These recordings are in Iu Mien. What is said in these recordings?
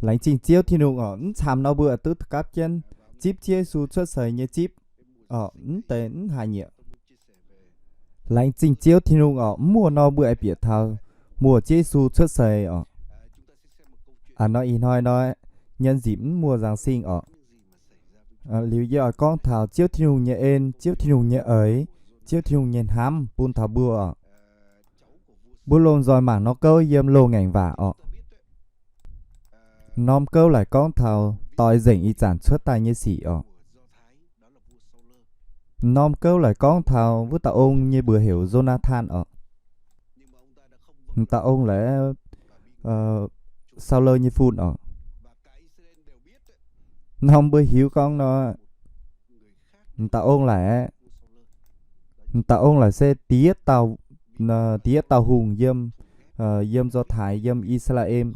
Laengz zingh Ziouv Tin-Hungh oc, mv camv nor mbuo duqv gapv jienv zipv Ziouv Yesu cuotv seix nyei zipv oc, mv deix mv haaix nyungc. Laengz zingh Ziouv Tin-Hungh oc, mv muoz nor mbuo aengx bieqc taux muoz Ziouv Yesu cuotv seix oc. Aa, nor ih hnoi nor, nyei nzipc mv muoz Giáng sinh oc. Liuz yie oix gorngv taux Ziouv Tin-Hungh nyei en, Ziouv Tin-Hungh nyei eix, Ziouv Tin-Hungh nyei hnamv bun taux mbuo oc. Mbuo lomh nzoih mangc nor gouv yiem Loz-Ngaengc Waac oc. Norm gouv laaic gorngv taux doix nzengc ih zanc cuotv daaih nyei sic oc. Norm gouv laaic gorngv taux wuov dauh ong nyei mbuox heuc Yonathan oc. M'dauh ong laaic, Saulo nyei fun oc. Norm mbuo hiuv gorngv nor, m'dauh ong laaic, m'dauh ong laaic se diev dauh, diev dauh hungh yiem, yiem Do Thaaix, yiem I^saa^laa^en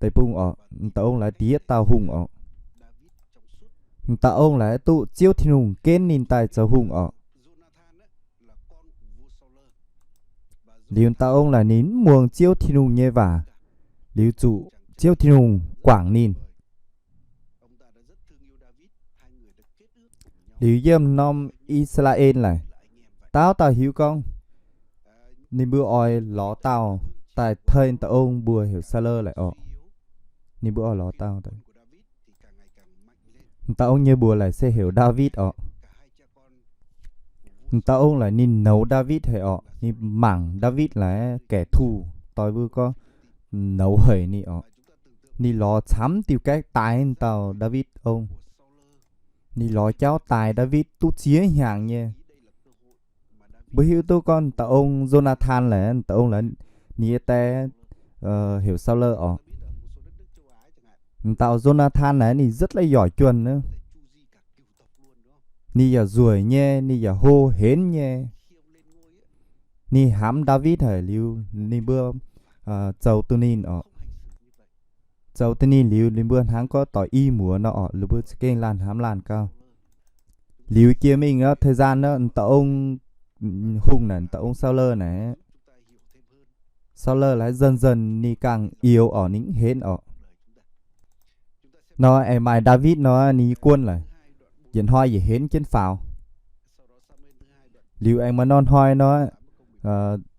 Deic-Bung oc. M'dauh ong laaic diev dauh hungh oc. M'dauh ong laaic duqv Ziouv Tin-Hungh genv ninh daaih zoux hungh oc. Liuz m'dauh ong laaic ninh mv muangx Ziouv Tin-Hungh nyei waac, liuz zuqc Ziouv Tin-Hungh guangc ninh. Liuz yiem norm I^saa^laa^en laaic, dauh dauh hiuv gorngv ninh mbuo oix lorz dauh daaih tei m'dauh ong mbuox heuc Saulo laaic oc. Ninh mbuo oix lorz dauh daaih. M'dauh ong nyei mbuox laaic se heuc Ndaawitv oc. M'dauh ong laaic ninh nouz Ndaawitv haic oc. Ninh mangc Ndaawitv laaic kẻ thù, doix mbuo gorngv nouz haic ninh oc. Ninh lorz camv diuh gaeqv daix dauh Ndaawitv ong. Ninh lorz jauv daix Ndaawitv duqv ziex hnyangx nyei. Mbuo hiuv duqv gorngv m'dauh ong Yonathan laaic, m'dauh ong laaic ninh nyei die heuc Saulo oc. M'dauh Yonathan naaic ninh rất là giỏi juonh nor. Ninh yaac nzueic nyei, ninh yaac hlo henv nyei. Ninh hnamv Ndaawitv haic liuz ninh mbuo zoux duqv ninh oc. Zoux duqv ninh liuz ninh mbuo hnangv gorngv doix i muoz nor oc, ninh mbuo za'gengh laanh hnamv laanh gauh. Liuz jiex mingh nor, thời gian nor, m'dauh ong hungh naaic, m'dauh ong Saulo naaic, Saulo laaic dần dần ninh ganh youz oc, ninh mv henv oc. Nor aengx maaih Ndaawitv nor, ninh nyei guon laaic yietc hnoi yietc henv jienv faaux. Liuz aengx maaih norm hnoi nor,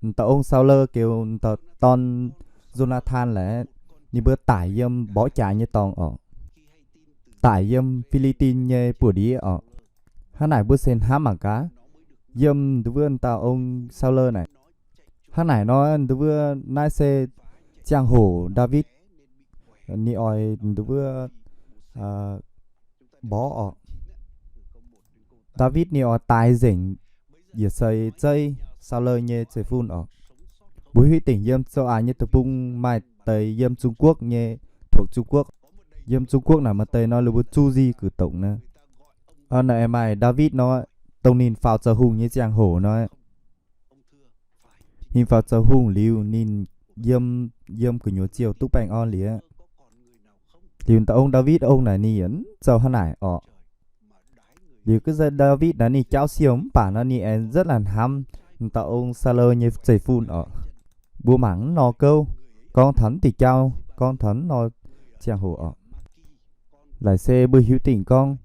m'dauh ong Saulo geux m'dauh dorn Yonathan laaic, ninh mbuo daic yiem mborqv jaax nyei dorngx oc. Daic yiem Fi^li^tin nyei buoz-ndiev oc. Hnangv naaic mbuo se hnamv mangc gaax, yiem nduov wuov m'dauh ong Saulo naaic, hnangv naaic nor nduov wuov naaiv se ziangh hoc Ndaawitv ninh oix nduov wuov mborqv oc. Ndaawitv ninh oix daix nzengc yietc seix zeiv Saulo nyei zeiv-fun oc. Mbuo hiuv dingc yiem châu Á nyei deic-bung maaih deix yiem Trung Quốc nyei, thuộc Trung Quốc. Yiem Trung Quốc naaic maaih deix nor ninh mbuo 朱熹 cử tổng nor. Naaic maaih Ndaawitv nor, dongh ninh faaux zoux hungh nyei ziangh hoc nor, ninh faaux zoux hungh liuz ninh yiem, yiem gu'nyuoz ziouh duqv baengh orn liuz, liuz m'dauh ong Ndaawitv ong naaic ninh yaac mv zoux hnangv naaic oc. Liuz ga'naaiv Ndaawitv naaic ninh jauv siou mv baac nor ninh aengx rất là hnamv m'dauh ong Saulo nyei zeiv-fun oc. Mbuo mangc mv nor gouv, gorngv taux mv diuh jauv, gorngv taux mv nor ziangh hoc oc. Laaic se mbuo hiuv dingc gorngv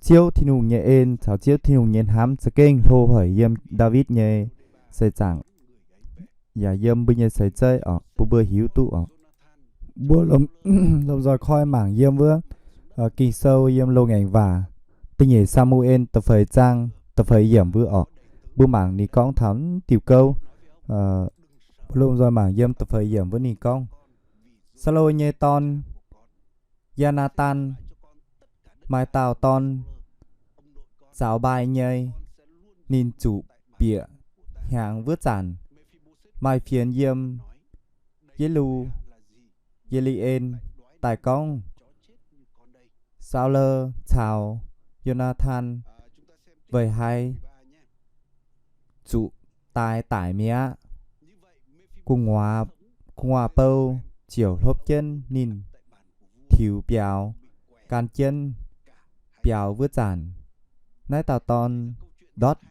Ziouv Tin-Hungh nyei en caux Ziouv Tin-Hungh nyei hnamv za'gengh hlo haic yiem Ndaawitv nyei seix zaangc, yaac yiem mbuo nyei seix zeiv oc, bun mbuo hiuv duqv oc. Mbuo lomh nzoih koi mangc yiem wuov Ging-Sou yiem Loz-Ngaengc Waac da'nyeic Saa^mu^en da'feix zaang da'feix yiemc wuov oc. Mbuo mangc ninh gorngv taux mv diuh gouv. Mbuo lomh nzoih mangc yiem da'feix yiemc wuov ninh gorngv, Saulo nyei dorn, Yaa^naa^tan, maaih dauh dorn zaux mbai nyei. Ninh zuqc bieqc hnyangx wuov zanc, maaih fienx yiem Ye^lu, Ye^li^en daaih gorngv, Saulo caux Yo^naa^tan weic haaix zuqc daaih daic mi'aqv? Gu'nguaaz, gu'nguaaz-bou ziouc hlopv jienv ninh tiux biaux, gan jienv biaux wuov zanc, naaiv dauh dorn ndortv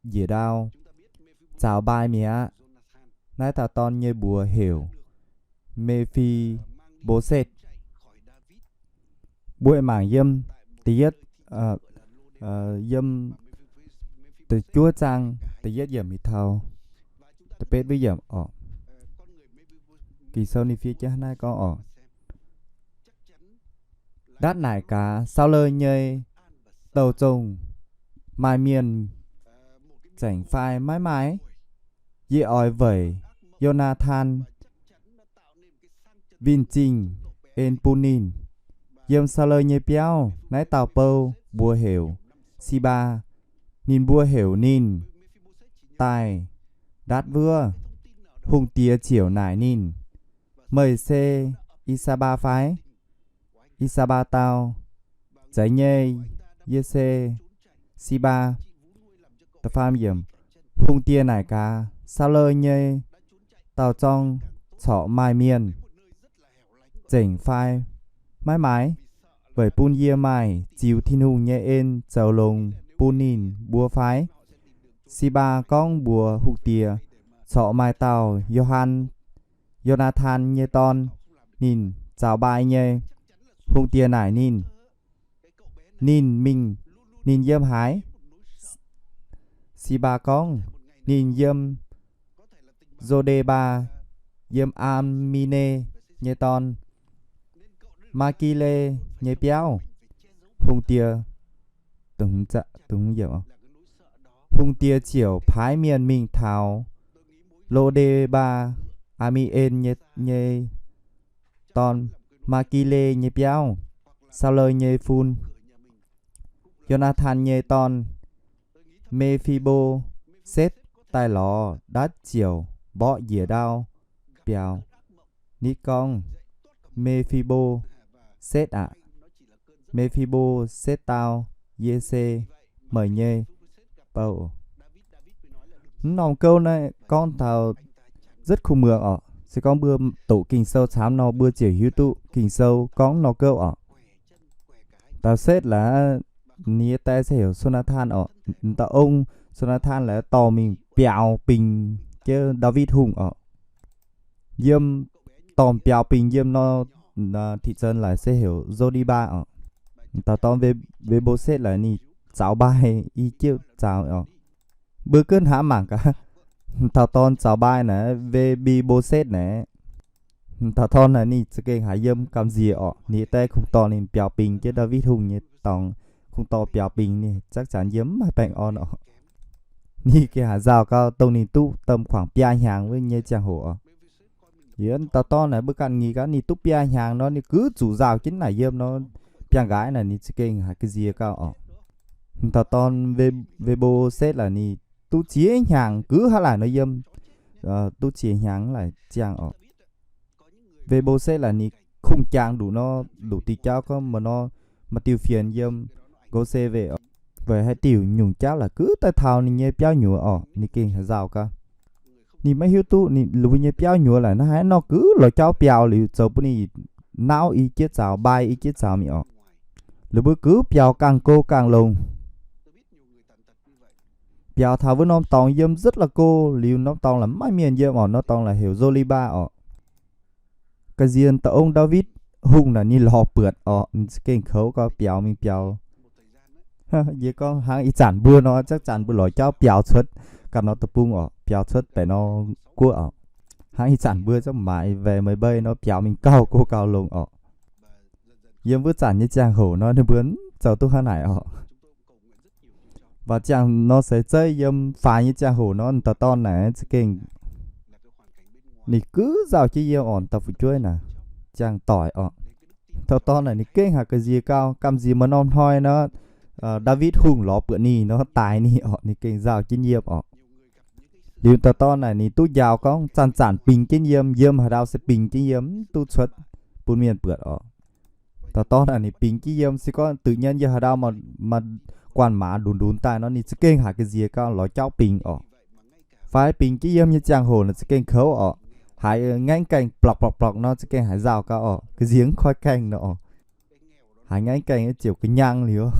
njiec ndau, zaux mbai mi'aqv. Naaiv dauh dorn nyei mbuox heuc Me^fi^mbo^setv. Mbuo mangc yiem da'yietv, yiem da'juov zaang da'yietv yiemc mingh taux da'betv yiemc oc. Ging-Sou ninh fiev jienv naaiv gorngv oc. Ndutv naaic gaax, Saulo nyei douh zongh maaih mienh zengc fai maiv maaih? Yie oix weic Yo^naa^tan winh zingh en bun ninh. Yiem Saulo nyei biauv naaiv dauh bou mbuox heuc Si^mbaa. Ninh mbuo heuc ninh daaih ndutv wuov. Hungh diex ziouc naaic ninh, Meih se I^saa^mbaa fai? I^saa^mbaa dau, Zeiz nyei, yie se Si^mbaa. Hungh diex naaic gaax, Saulo nyei dauh zorng corc maaih mienh zengc fai maiv maaih? Weic bun yie maaih ziux Tin-Hungh nyei en zoux longx bun ninh mbuo fai? Si^mbaa gorngv mbuox hungh diex, Corc maaih dauh Yo^han, Yo^naa^tan nyei dorn, ninh zaux mbai nyei. Hungh diex naaic ninh, Ninh mingh, ninh yiem haaix? Si^mbaa gorngv, Ninh yiem Zo^nde^mbaa, yiem Am^mi^ne nyei dorn, Maa^ki^le nyei biauv. Hungh diex, hungh diex ziouc paaiv mienh mingh taux Lo^nde^mbaa, Aa^mi^en nyei dorn, Maa^ki^le nyei biauv, Saulo nyei fun. Yo^naa^tan nyei dorn, Me^fi^mbo^setv, daaih lorz ndutv ziouc mborqv njiec ndau biaux. Ninh gorngv, Me^fi^mbo^setv aah! Me^fi^mbo^setv dau, Yie se meih nyei bou. Mv norm gouv naaiv gorngv taux nzuotv kuh muangx oc. Se gorngv mbuo doqc Ging-Sou camv nor, mbuo ziouc hiuv duqv Ging-Sou gorngv nor gouv oc. Dauh Setv laaix, ninh nyei die se heuc So^naa^tan oc. Dauh ong So^naa^tan laaix dorh mingh biaux bingx jienv Ndaawitv Hungh oc. Yiem, dorh biaux bingx yiem nor, thị trấn laaix se heuc Zo^ni^mbaa oc. Dauh dorn Mbe^mbo^setv laaix ninh zaux mbai i jienv zaux oc. Mbuo gunv hnamv mangc gaax, dauh dorn zaux mbai naaiv, Mbe^mbi^mbo^setv naaiv, dauh dorn naaic ninh za'gengh haiz yiem gamh nziex oc. Ninh nyei die kungx dorh ninh biaux bingx jienv Ndaawitv Hungh nyei dorngx, kungx dorh biaux bingx ninh, chắc chắn yiem mv maaih baengh orn oc. Ninh gengh haiz nzauh gau, dongh ninh duqv domh kuangx biaa hnyangx wuov nyei ziangh hoc oc. Yie dauh dorn naaic mbuo ganh ngix gaax, ninh duqv biaa hnyangx nor ninh gux zuqc nzauh jienv naaic yiem nor, biaa nqaaix naaic ninh za'gengh haiz ga'nziex gau oc. Dauh dorn Mbe^mbo^setv laaix ninh duqv ziex hnyangx gux hnangv laaic nor yiem, duqv ziex hnyangx hnangv laaic ziangh oc. Mbe^mbo^setv laaix ninh kungx jangx nduqc nor, nduqc diuh jauv gorngv meih nor maaih diuh fienx yiem Go^se Weih oc. Weic haaix diuc nyungc jauv laaix gux daaih taux ninh nyei biauv nyuoz oc, ninh gengh haiz nzauh gau. Ninh maiv hiuv duqv ninh, ninh mbuo nyei biauv nyuoz laaix naaiv haaix nor gux lorz jauv biaux liuz zoux bun ninh nauv i jienv zaux, mbai i jienv zaux mingh oc. Ninh mbuo gux biaux gangh go gangh longx. Biaux taux wuov norm dorngx yiem nzuotv la'go liuz, norm dorngx laaix maiv maaih mienh yiem oc. Norm dorngx laaix heuc Nzo^li^mbaa oc. Ga'nziex dauh ong Ndaawitv Hungh naaic ninh lorz buatc oc, ninh za'gengh kouv gau biaux mingh biaux. Yie gorngv hnangv ih zanc mbuo nor, chắc chắn mbuo lorz jauv biaux cuotv ganh norm deic-bung oc, biaux cuotv baeqc norm guoqv oc. Hnangv ih zanc mbuo zungv maaiz waex meih mbei nor biaux mingh gauh go gauh longx oc. Yiem wuov zanc nyei ziangh hoc nor ninh mbuo zoux duqv hnangv naaic oc. Waac ziangh nor se zeiv yiem faix nyei ziangh hoc nor, dauh dorn naaic za'gengh ninh gux nzauh jienv yiem oc, dauh fu'jueiv naaic ziangh doic oc. Dauh dorn naaic ninh gengh haiz ga'nziex gau, gamh nziex maaih norm hnoi nor, Ndaawitv Hungh lorz buatc ninh nor daaix ninh oc, ninh gengh nzauh jienv yiem oc. Liuz dauh dorn naaic ninh duqv njaaux gorngv zanc-zanc bingx jienv yiem, yiem haaix ndau se bingx jienv yiem, mv duqv cuotv bun mienh buatc oc. Dauh dorn naaic ninh bingx jienv yiem, se gorngv duqv nyei yiem haaix ndau maaih guanh maaz ndunx ndunx daaih nor, ninh za'gengh haiz ga'nziex gau lorz jauv bingx oc. Fai bingx jienv yiem nyei ziangh hoc naaic za'gengh kouv oc. Haiz ngaengv gaengh blokc blokc blokc nor za'gengh haiz nzauh gau oc, ga'nziex mv koi gaengh nor oc. Haiz ngaengv gaengh ziouc ga'nyang liuz,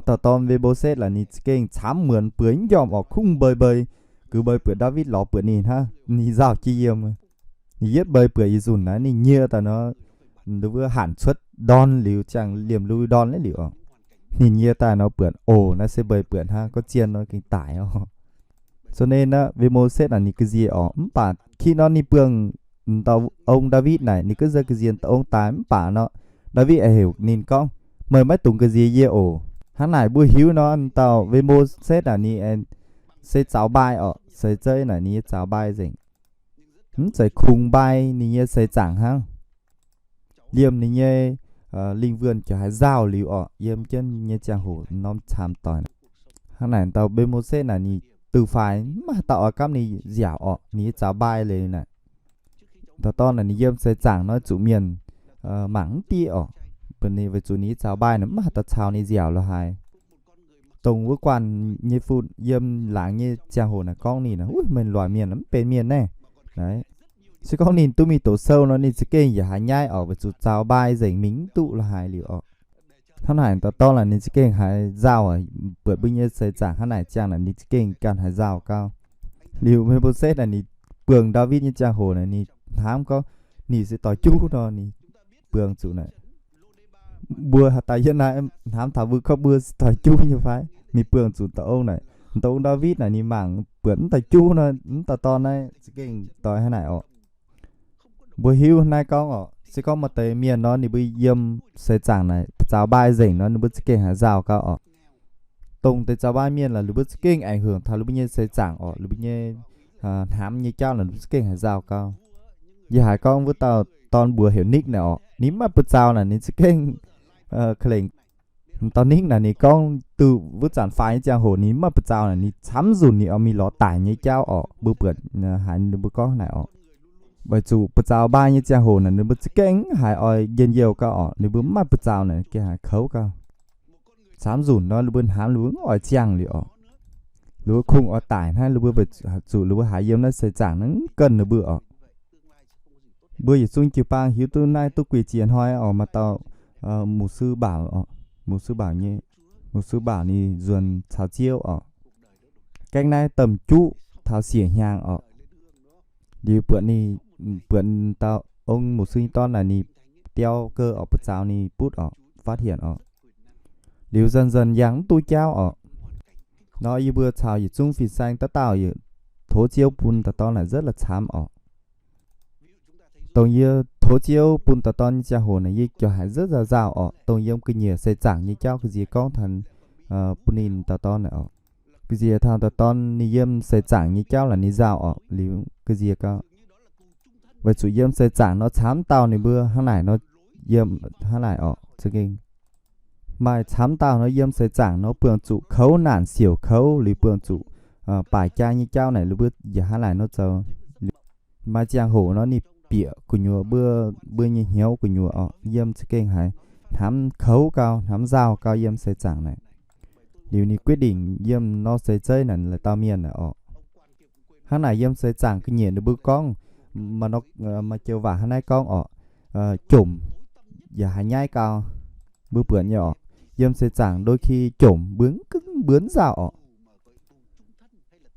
dauh dorn Mbe^mbo^setv laaix ninh za'gengh camv muonz bueix mv njormh oc, kungx mbei mbei, gux mbei buatc Ndaawitv lorz buatc ninh hnangv, ninh nzauh jienv yiem. Ninh yietv mbeix buatc yietc nzunc naaiv ninh nyie daaih nor, wuov hanc cuotv ndorn liuz ziangh liemh lui ndorn liuz oc. Ninh nyie daaih nor buatc oc, naaiv se mbeix buatc hnangv, gorngv zien nor gengh daic oc. So ninh aqv, Mbi^mo^setv naaic ninh ga'nziex oc, mv baac kin nor ninh buangh dauh ong Ndaawitv naaic ninh gunv nzengc ga'nziex dauh ong daaih mv baac nor, Ndaawitv aengx heuc ninh gorngv, Meih maiv dungx ga'nziex yie oc. Hnangv naaic mbuo hiuv nor, dauh Mbi^mo^setv naaic ninh se zaux mbai oc, seix zeiv naaic ninh nyei zaux mbai nzengc. Mv zeiz kungx mbai ninh nyei seix zaangc hnangv. Liemh ninh nyei lingh wuonh ziouc haiz nzauh liuz orqc, yiem jienv nyei ziangh hoc norm camv doic. Hnangv naaic dauh Mbi^mo^setv naaic ninh dui faix mv maaih dauh oix gapv ninh nziaauc orqc, ninh nyei zaux mbai leiz naaic. Dauh dorn naaic ninh yiem seix zaangc nor zuqc mienh mangc mv diev orqc, bun ninh weic zuqc ninh nyei zaux mbai naaic mv maaih dauh caux ninh nziaauc lo haaix. Dongh wuov guanh nyei fu yiem laangz nyei ziangh hoc naaic gorngv ninh, Uv, meih loic mienh mv benx mienh naaiv. Se gorngv ninh duqv mingh doqc sou nor ninh za'gengh yaac haiz nyaiv orqc, weic zuqc zaux mbai nzengc mingh mv duqv lo haaix liuz orqc. Hnangv naaic dauh dorn naaic ninh za'gengh haiz nzauh, buatc mbuo nyei seix zaangc hnangv naaic ziangh naaic ninh za'gengh ganh haiz nzauh gau. Liuz Mbi^mo^setv naaic ninh buangh Ndaawitv nyei ziangh hoc naaic ninh hnamv gorngv ninh se doix juv nor ninh buangh zuqc naaic. Mbuo haaix dauh yiem naaiv hnamv taux mbuo gorngv mbuo se doix juv nyei fai? Ninh buangh zuqc dauh ong naaic, dauh ong Ndaawitv naaic ninh mangc buatc mv doix juv nor, mv dauh dorn naaiv za'gengh doix hnangv naaic orqc. Mbuo hiuv naaiv gorngv orqc, se gorngv maaih deix mienh nor ninh mbuo yiem seix zaangc naaic zaux mbai nzengc nor ninh mbuo za'gengh haiz nzauh gau orqc. Dongh deix zaux mbai mienh laaix ninh mbuo za'gengh ảnh hưởng taux ninh mbuo nyei seix zaangc orqc, ninh mbuo nyei hnamv nyei jauv naaic ninh mbuo za'gengh haiz nzauh gau. Yie haiz gorngv wuov dauh dorn mbuox heuc Nikv naaic orqc, ninh mv maaih buoz-zaux naaic ninh za'gengh ka'lengc. Dauh Nikv naaic ninh gorngv duqv wuov zanc faix nyei ziangh hoc ninh mv maaih buoz-zaux naaic ninh camv nzunc ninh oix mingh lorz daic nyei jauv orqc. Mbuo buatc haiz ninh mbuo gorngv naaic orqc, weic zuqc buoz-zaux mbai nyei ziangh hoc naaic ninh mbuo za'gengh haiz oix njien-youh gau orqc. Ninh mbuo mv maaih buoz-zaux naaic gengh haiz kouv gau. Camv nzunc nor ninh mbuo hnamv ninh mbuo mv oix ziangh liuz orqc. Ninh mbuo kungx oix daic hnangv, ninh mbuo weic zuqc ninh mbuo haiz yiem naaiv seix zaangc naaiv mv ganh ninh mbuo orqc. Mbuo yietc zungv jiu-baang hiuv duqv naaiv duqv guei ziex hnoi orqc, maaih dauh mục sư bảo orqc, mục sư bảo nyei, mục sư bảo ninh nzuonx caux Ziouv orqc. Gaengh naaiv domh juqv taux siec hnyangx orqc. Liuz buatc ninh, buatc dauh ong mục sư nyei dorn naaic ninh diau gau orqc, buoz-zaux ninh butv orqc, phát hiện orqc. Liuz nzanc-nzanc yangh mv duqv jauv orqc. Nor yie mbuo caux yietc zungv fin-saeng dauh dauh yie tov Ziouv bun dauh dorn naaic rất là camv orqc. Dongh yie tov Ziouv bun dauh dorn nyei ziangh hoc naaic yie ziouc haiz rất là nzauh orqc. Dongh yiem ga'nyiec seix zaangc nyei jauv ga'nziex gorngv taux bun ninh dauh dorn naaic orqc. Ga'nziex taux dauh dorn ninh yiem seix zaangc nyei jauv laaix ninh nzauh orqc. Liuz ga'nziex gau, weic zuqc yiem seix zaangc nor camv dauh ninh mbuo hnangv naaic nor, yiem hnangv naaic orqc, za'gengh maaih camv dauh nor yiem seix zaangc nor buangh zuqc kouv naanc siouc kouv, liuz buangh zuqc baaic jaa nyei jauv naaic, ninh mbuo yaac hnangv naaic nor zoux. Maaih ziangh hoc nor ninh bieqc gu'nyuoz mbuo, mbuo nyei hnyouv gu'nyuoz orqc, yiem za'gengh haiz hnamv kouv gau, hnamv nzauh gau yiem seix zaangc naaic. Liuz ninh quyết định yiem nor seix zeiv naaic laaix dauh mienh naaic orqc. Hnangv naaic yiem seix zaangc ga'nyiec ninh mbuo gorngv, maaih joux waac hnangv naaiv gorngv orqc, jomc yaac haiz nyaiv gau. Mbuo buatc nyei orqc, yiem seix zaangc đôi khi jomc mbuo mv nzauh orqc.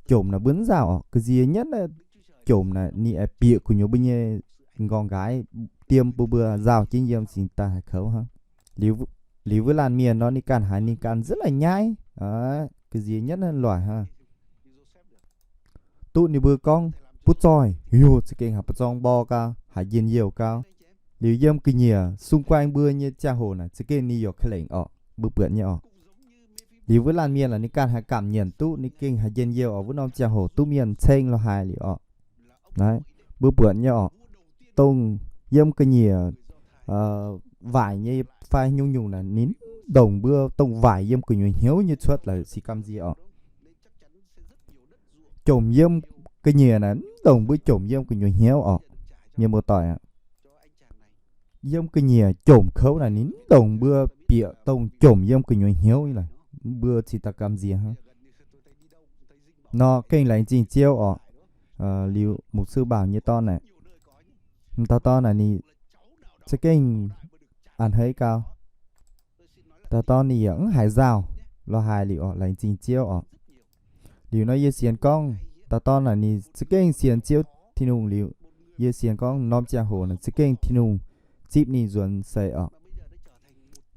Jomc naaic mbuo mv nzauh orqc, ga'nziex nyetv jomc naaic ninh aengx bieqc gu'nyuoz mbuo nyei nqorngv-nqaaix, diem bun mbuo nzauh jienv yiem cingx daaih haiz kouv hnangv. Liuz wuov laanh mienh nor ninh ganh haiz ninh ganh rất là nyaiv, ga'nziex nyetv naaiv loic hnangv. Duqv ninh mbuo gorngv butv zoih, yie za'gengh haiz ba'zorng mbor gau, haiz njien-youh gau. Liuz yiem ga'nyiec xung quanh mbuo nyei ziangh hoc naaic za'gengh ninh yaac ka'lengc orqc, mbuo buatc nyei orqc. Liuz wuov laanh mienh laaix ninh ganh haiz cảm nhận duqv ninh gengh haiz njien-youh orqc, wuov norm ziangh hoc duqv mienh ceng lo haaix liuz orqc. Naaiv mbuo buatc nyei orqc, dongh yiem ga'nyiec waaic nyei fai nyungc-nyungc naaic ninh mv ndongc mbuo dongh waaic yiem gu'nyuoz hnyouv nyei cuotv laaix se gamh nziex orqc. Jomc yiem ga'nyiec naaic mv ndongc mbuo jomc yiem gu'nyuoz hnyouv orqc. Mienh muoz-doic aac, yiem ga'nyiec jomc kouv naaic ninh mv ndongc mbuo bieqc dongh jomc yiem gu'nyuoz hnyouv laaix, mbuo cingx daaih gamh nziex hnangv. Nor gengh laengz zingh Ziouv orqc. Liuz mục sư bảo nyei dorn naaic, dauh dorn naaic ninh za'gengh a'hneiv gau. Dauh dorn ninh yaac mv haiz nzauh lo haaix liuz orqc, laengz zingh Ziouv orqc. Liuz nor yie sienx gorngv dauh dorn naaic ninh za'gengh sienx Ziouv Tin-Hungh liuz, Yie sienx gorngv norm ziangh hoc naaic za'gengh Tin-Hungh zipv ninh nzuonx seix orqc.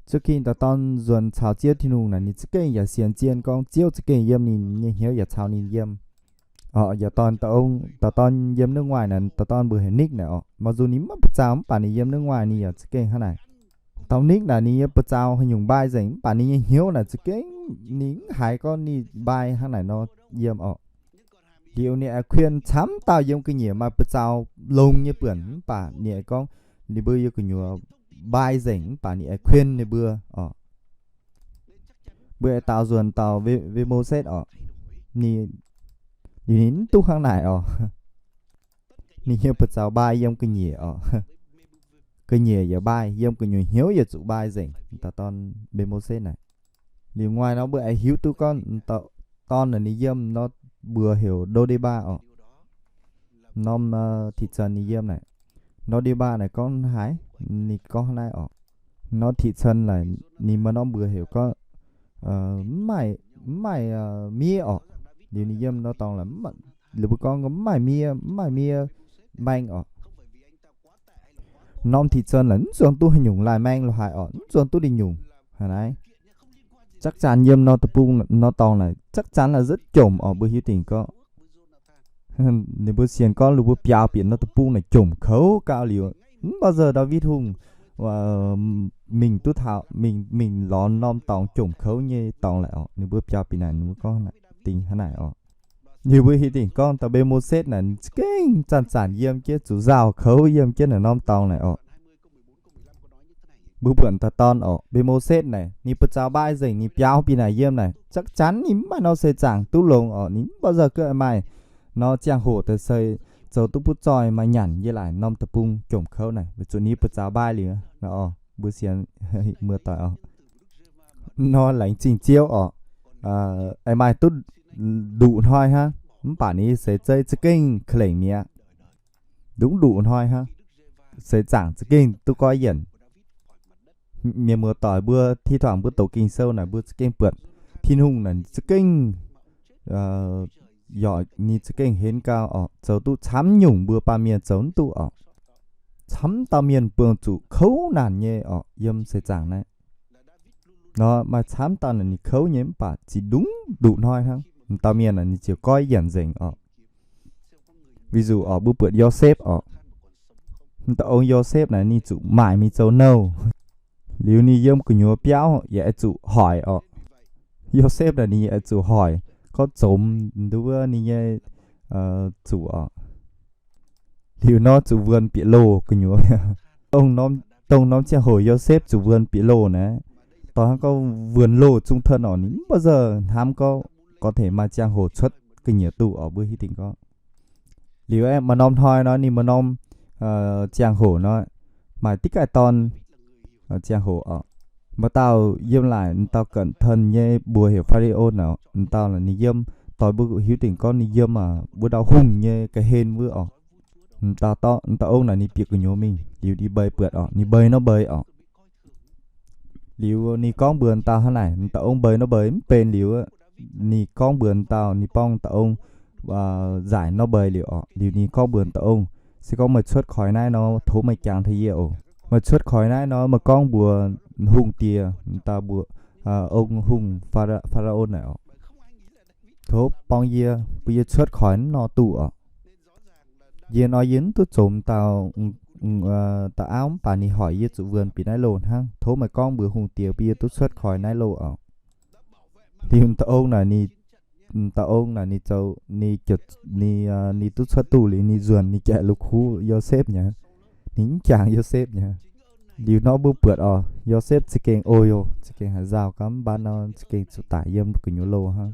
Zuqc king dauh dorn nzuonx caux Ziouv Tin-Hungh naaic, ninh za'gengh yaac sienx zien gorngv Ziouv za'gengh yiem ninh nyei hnyouv yaac caux ninh yiem. Orqc, yaac dauh dorn, dauh dorn yiem nước ngoài naaic, dauh dorn mbuo heuc Nick naaic orqc. Mặc dù ninh maiv buoz-zaux mv baac ninh yiem nước ngoài ninh yaac za'gengh hnangv naaic. Dauh Nick naaic ninh nyei buoz-zaux haaix nyungc mbai nzengc mv baac ninh nyei hnyouv naaic za'gengh ninh mv haiz gorngv ninh mbai hnangv naaic nor yiem orqc. Liuz ninh aengx kuien camv dauh yiem ga'nyiec maaih buoz-zaux longx nyei buonc mv baac ninh aengx gorngv ninh mbuo yiem gu'nyuoz mbai nzengc mv baac ninh aengx kuien ninh mbuo orqc. Mbuo aengx daaux nzuonx dauh Mbembosetv orqc. Ninh, ninh mv duqv hnangv naaic orqc. Ninh nyei buoz-zaux mbai yiem ga'nyiec orqc. Ga'nyiec yaac mbai, yiem gu'nyuoz hnyouv yaac zuqc mbai nzengc. Dauh dorn Mbembosetv naaic. Liuz ngoài นอ mbuo aengx hiuv duqv gorngv dorn naaic ninh yiem nor mbuox heuc Ndô Đê Ba orqc. Norm thị trấn ninh yiem naaic, Ndô Đê Ba naaic gorngv haaix, ninh gorngv hnangv naaiv orqc. Norm thị trấn naaic ninh maaih norm mbuox heuc gorngv mv maaih, mv maaih miev orqc. Liuz ninh yiem nor dorngx laaix, liuz mbuo gorngv mv maaih miev, mv maaih miev maeng orqc. Norm thị trấn laaix mv zuangx duqv haaix nyungc lai maeng lo haaix orqc, mv zuangx duqv ninh nyungc haaix naaiv. Chắc chắn yiem nor deic-bung nor dorngx naaic chắc chắn là rất jomc orqc, mbuo hiuv dingc gorngv ninh mbuo sienx gorngv ninh mbuo biaux bieqc nor deic-bung naaic jomc kouv gau liuz, mv baac nzauh Ndaawitv Hungh mingh duqv taux, mingh, mingh lorz norm dorngx jomc kouv nyei dorngx laaix orqc. Ninh mbuo biaux bieqc naaic ninh mbuo gorngv dingc hnangv naaic orqc. Ninh mbuo hiuv dingc gorngv dauh Mbembosetv naaic za'gengh zanc-zanc yiem jienv zuqc nzauh kouv yiem jienv naaic norm dorngx naaic orqc. Mbuo buatc dauh dorn orqc, Mbembosetv naaic ninh buoz-zaux mbai nzengc, ninh biaux bieqc naaic yiem naaic chắc chắn ninh mv maaih norm seix zaangc duqv longx orqc. Ninh mv baac nzauh ga'naaiv maaih nor ziangh hoc daaih se zoux duqv butv zoih maaih nyanc yie laaic norm deic-bung jomc kouv naaic weic zuqc ninh buoz-zaux mbai liuz. Mbuo sienx muoz-doic orqc, nor laengz zingh Ziouv orqc, aengx maaih duqv nduqc hnoi hnangv, mv baac ninh seix zeiv za'gengh ka'lengc mi'aqv. Nduqc nduqc hnoi hnangv, seix zaangc za'gengh duqv goiv yienc. Mienh muoz-doic mbuo thi thoảng mbuo doqc Ging-Sou naaic mbuo za'gengh buatc Tin-Hungh naaic za'gengh, yaac ninh za'gengh henv gau orqc, zoux duqv camv nyungc mbuo baamh mienh zoux mv duqv orqc. Camv dauh mienh buangh zuqc kouv naanc nyei orqc yiem seix zaangc naaiv. Nor maaih camv dauh naaic ninh kouv nyei mv baac zinh nduqc nduqc hnoi hnangv, dauh mienh naaic ninh ziouc goiv yienc nzengc orqc. Ví dụ orqc, mbuo buatc Yosepv orqc. Dauh ong Yosepv naaic ninh zuqc maaic mingh zoux nouh. Liuz ninh yiem gu'nyuoz biauv yaac oix zuqc hoic orqc. Yosepv naaic ninh yaac oix zuqc hoic, gorngv zomx nduov ninh nyei zuqc orqc. Liuz nor zuqc wuonx bieqc loh gu'nyuoz. Dongh norm ziangh hoc Yosepv zuqc wuonx bieqc loh naaiv, dorh hnangv gorngv wuonx loh zungv taux orqc, ninh mv baac nzauh hnamv gorngv gorngv tengx maaih ziangh hoc cuotv ga'nyiec duqv orqc, mbuo hiuv dingc gorngv. Liuz aeqv, maaih norm hnoi nor ninh maaih norm ziangh hoc nor, maaih diqv gaaih dorn ziangh hoc orqc. Maaih dauh yiem laaic, m'dauh cận thần nyei mbuox heuc Pha^li^on orqc. M'dauh ninh yiem, doix mbuo hiuv dingc gorngv ninh yiem wuov ndau hungh nyei ga'hlen wuov orqc. M'dauh ong naaic ninh bieqc gu'nyuoz mingh liuz ninh mbeix buatc orqc, ninh mbeix nor mbeix orqc. Liuz ninh gorngv mbuox m'dauh hnangv naaic, m'dauh ong mbeix nor mbeix mv benx liuz, ninh gorngv mbuox m'dauh, ninh borngz m'dauh ong nzaic nor mbeix liuz orqc. Liuz ninh gorngv mbuox m'dauh ong, se gorngv meih cuotv koix naaiv nor, tov meih jangx taux yie oc. Meih cuotv koix naaiv nor, meih gorngv mbuox hungh diex, m'dauh mbuox ong hungh Pha^li^on naaic orqc, tov borngz yie, bun yie cuotv koix naaiv nor duqv orqc. Yie nor yie mv duqv zomx dauh, dauh auv mv baac ninh hoic yie zuqc wuonx bieqc naaiv loh hnangv. Tov meih gorngv mbuox hungh diex bun yie duqv cuotv koix naaiv loh orqc. Liuz m'dauh ong naaic ninh, m'dauh ong naaic ninh zoux, ninh, ninh duqv cuotv duqv liuz ninh nzuonx ninh jaiv la'kuqv Yosepv nyei. Ninh mv jangx Yosepv nyei. Liuz nor mbuo buatc orqc, Yosepv za'gengh, o yo, za'gengh haaix nzauh gau, mv baac nor za'gengh zuqc daic yiem gu'nyuoz loh hnangv,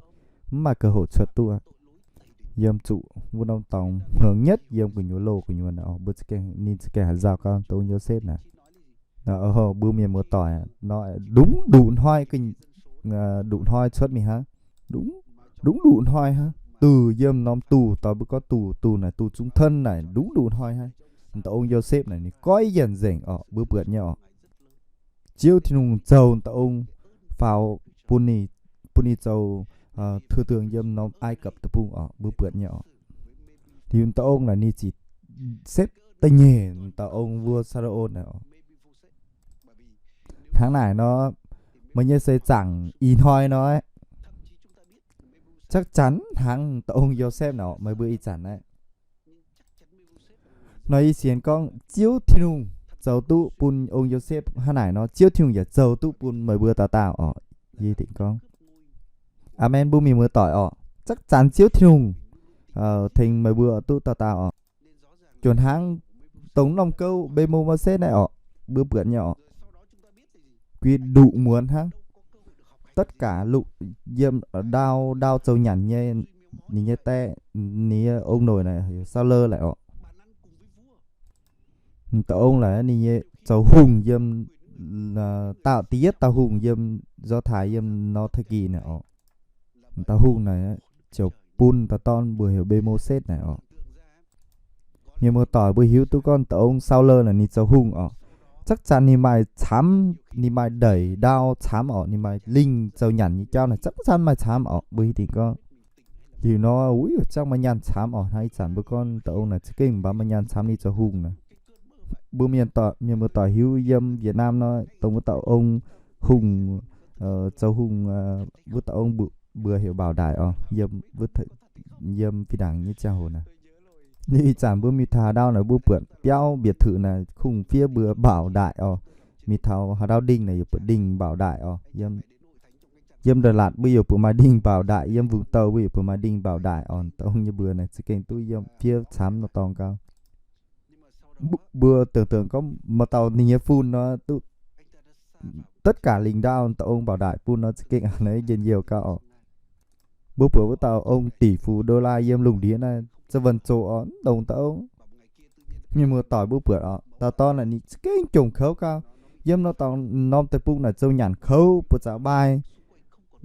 mv maaih ga'hoc cuotv duqv. Yiem zuqc wuov norm dorngx hmuangx nyetv yiem gu'nyuoz loh gu'nyuoz naaic orqc, mbuo za'gengh, ninh za'gengh haaix nzauh gau dongh Yosepv naaic. Mbuo mienh muoz-doic nor, nduqc nduqc hnoi, nduqc hnoi cuotv mingh hnangv. Nduqc nduqc hnoi hnangv, duqv yiem norm duqv, doix mbuo gorngv duqv, duqv naaic duqv zungv tenv naaic, nduqc nduqc hnoi hnangv. M'dauh ong Yosepv naaic ninh goiv yienc nzengc orqc, mbuo buatc nyei orqc. Ziouv Tin-Hungh zoux m'dauh ong faaux bun ninh, bun ninh zoux thư tưởng yiem norm Ai Cập deic-bung orqc, mbuo buatc nyei orqc. Liuz m'dauh ong naaic ninh ziqc Setv da'nyeic dauh ong mbuo Saa^lo^on naaic oc. Hnangv naaic nor, meih nyei seix zaangc ih hnoi nor, chắc chắn hnangv dauh ong Yosepv naaic oc, meih mbuo ih zanc naaiv. Nor yie sienx gorngv Ziouv Tin-Hungh zoux duqv bun ong Yosepv hnangv naaic nor, Ziouv Tin-Hungh yaac zoux duqv bun meih mbuo dauh dauh oc. Yie dingc gorngv, aamen, mbuo mienh muoz-doic oc. Chắc chắn Ziouv Tin-Hungh tengx meih mbuo duqv dauh dauh oc. Juangc hnangv dongh norm gouv Mbei Mo Mouv Setv naaiv oc, mbuo buatc nyei oc, guix nduqc muonz hnangv. Tất cả lục yiem ndau, ndau zoux nyanc nyei, ninh nyei die, ninh nyei ong-noic naaic heuc Saulo laic oc. Dauh ong laaix ninh nyei zoux hungh yiem, dauh da'yietv dauh hungh yiem, nzorng taaix yiem North Turkey naaic oc. Dauh hungh naaic ziouc bun dauh dorn mbuox heuc Mbei Mo Setv naaic oc. Mienh muoz-doic, mbuo hiuv duqv gorngv dauh ong Saulo naaic ninh zoux hungh oc, chắc chắn ninh maaih camv, ninh maaih ndeic ndau camv oc, ninh maaih lingh zoux nyanc nyei jauv naaic chắc chắn maaih camv oc. Mbuo hiuv dingc gorngv liuz nor, uix, jangv maaih nyaanh camv oc. Hnangv ih zanc mbuo gorngv dauh ong naaic za'gengh mv baac maaih nyaanh camv ninh zoux hungh naaic. Mbuo mienh, mienh muoz-doic hiuv yiem Việt Nam nor, dongh wuov dauh ong hungh, zoux hungh, wuov dauh ong mbuox heuc Bảo Đại oc, yiem fih ndaangc nyei ziangh hoc naaic. Liuz ih zanc mbuo mingh taux haaix ndau naaic mbuo buatc biauv mbietc tuix naaic kungx fiev mbuox Bảo Đại oc. Mingh taux haaix ndau ndingh naaic yaac buatc ndingh Bảo Đại oc. Yiem Đà Lạt mbuo yaac buatc maaih ndingh Bảo Đại, yiem Vũng Tàu mbuo yaac buatc maaih ndingh Bảo Đại oc. Dauh ong nyei mbuox naaic za'gengh duqv yiem fiev camv nor dorngx gau. Mbuo dengc dengc gorngv maaih dauh ninh nyei fun nor duqv, tất cả lingc ndau dauh ong Bảo Đại bun nor za'gengh a'hneiv njien-youh gau oc. Mbuo buatc wuov dauh ong tỷ phú đô la yiem lungh ndiev naaiv za'wuonh zoqc oc, mv longx dauh ong. Mienh muoz-doic mbuo buatc oc, dauh dorn naaic ninh za'gengh jomc kouv gau. Yiem nor dorngx norm deic-bung naaic zoux nyanc kouv buoz-zaux mbaai.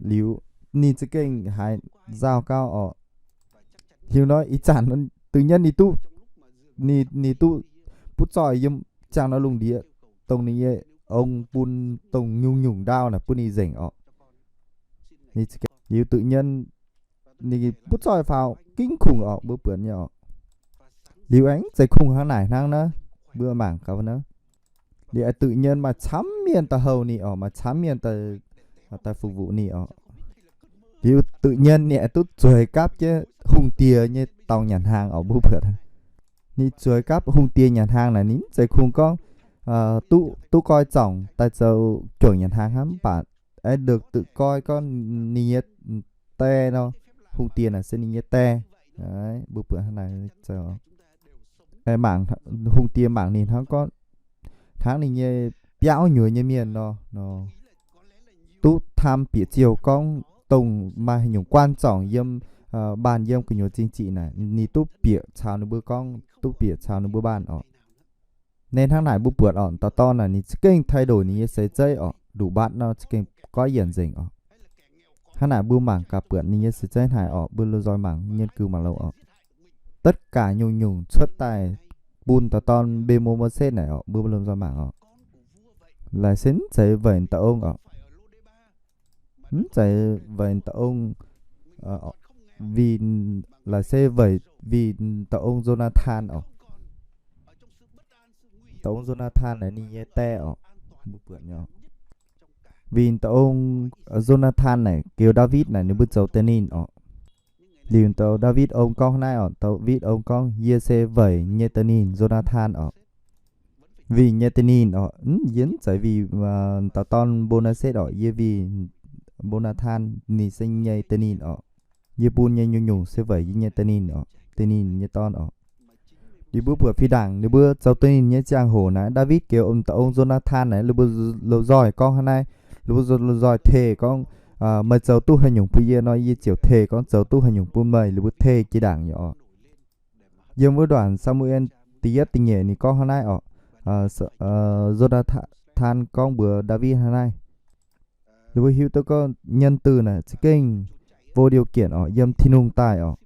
Liuz ninh za'gengh haiz nzauh gau oc. Liuz nor ih zanc tự nhiên ninh duqv, ninh duqv butv zoih yiem ziangh nor lungh ndiev, dongh ninh nyei ong bun dongh nyungc-nyungc ndau naaic bun ninh nzengc oc. Liuz tự nhiên ninh butv zoih faaux kinh khủng oc, mbuo buatc nyei oc. Liuz aengx zeiz kungx hnangv naaic hnangv naaiv, mbuo mangc gaax naaiv. Liuz aengx tự nhiên maaih camv mienh daaih houh ninh oc, maaih camv mienh daaih, daaih phục vụ ninh oc. Liuz tự nhiên ninh aengx duqv zueiz gapv jienv hungh diex nyei dorngx nyanc hnaangx oc, mbuo buatc. Ninh zueiz gapv hungh diex nyanc hnaangx naaic ninh mv zeiz kungx gorngv duqv, duqv goiv zorngc daaih zoux juangc nyanc hnaangx hnangv, mv baac aengx được tự coi gorngv ninh nyei die nor, hungh diex naaic se ninh nyei die. Mbuo buatc hnangv naaic, mangc, hungh diex mangc ninh hnangv gorngv, hnangv ninh nyei biauv nyuoz nyei mienh nor, duqv tham bieqc ziouh gorngv dongh maaih haaix nyungc quan trọng yiem, mbaanh yiem gu'nyuoz zingh ziqc naaic, ninh duqv bieqc caux ninh mbuo gorngv, duqv bieqc caux ninh mbuo mbaanh oc. Naaiv hnangv naaic mbuo buatc oc, dauh dorn naaic ninh za'gengh thay đổi ninh nyei seix zeiv oc, nduqc mbatv nor za'gengh goiv yienc nzengc oc. Hnangv naaic mbuo mangc gaax buatc ninh nyei seix zeiv haaix oc, mbuo lomh nzoih mangc nghiên cứu mangc louh oc. Tất cả nyungc-nyungc cuotv daaih bun dauh dorn Mbei Mo Mouv Setv naaic oc, mbuo lomh nzoih mangc oc. Laaic se mv zeiz weic dauh ong oc. Mv zeiz weic dauh ong, vì, laaic se weic vì dauh ong Yonathan oc. Dauh ong Yonathan naaic ninh nyei die oc. Mbuo buatc nyei oc. Vì dauh ong Yonathan naaic goux Ndaawitv naaic ninh mbuo zoux da'nyeic ninh oc. Liuz dauh Ndaawitv ong gorngv hnangv naaiv oc, Ndaawitv ong gorngv, yie se weic nyei da'nyeic ninh Yonathan oc. Vì nyei da'nyeic ninh oc, yie mv zeiz vì dauh dorn Mbo^naa^setv oc, yie vì Mbo^naa^tan ninh se nyei da'nyeic ninh oc. Yie bun nyei nyungc-nyungc se weic yie nyei da'nyeic ninh oc, da'nyeic ninh nyei dorn oc. Liuz mbuo buatc fih ndaangc ninh mbuo zoux da'nyeic ninh nyei ziangh hoc naaic, Ndaawitv goux dauh ong Yonathan naaic, ninh mbuo lomh nzoih gorngv hnangv naaiv, ninh mbuo lomh nzoih teh gorngv, meih zoux duqv haaix nyungc bun yie nor, yie ziouc teh gorngv zoux duqv haaix nyungc bun meih. Ninh mbuo teh jiex ndaangc nyei oc. Yiem wuov สามมูเอล da'yietv da'nyeic ninh gorngv hnangv naaiv oc. Yonathan gorngv mbuox Ndaawitv hnangv naaiv. Ninh mbuo hiuv duqv gorngv nhân từ naaic za'gengh vô điều kiện oc, yiem Tin-Hungh daaih oc.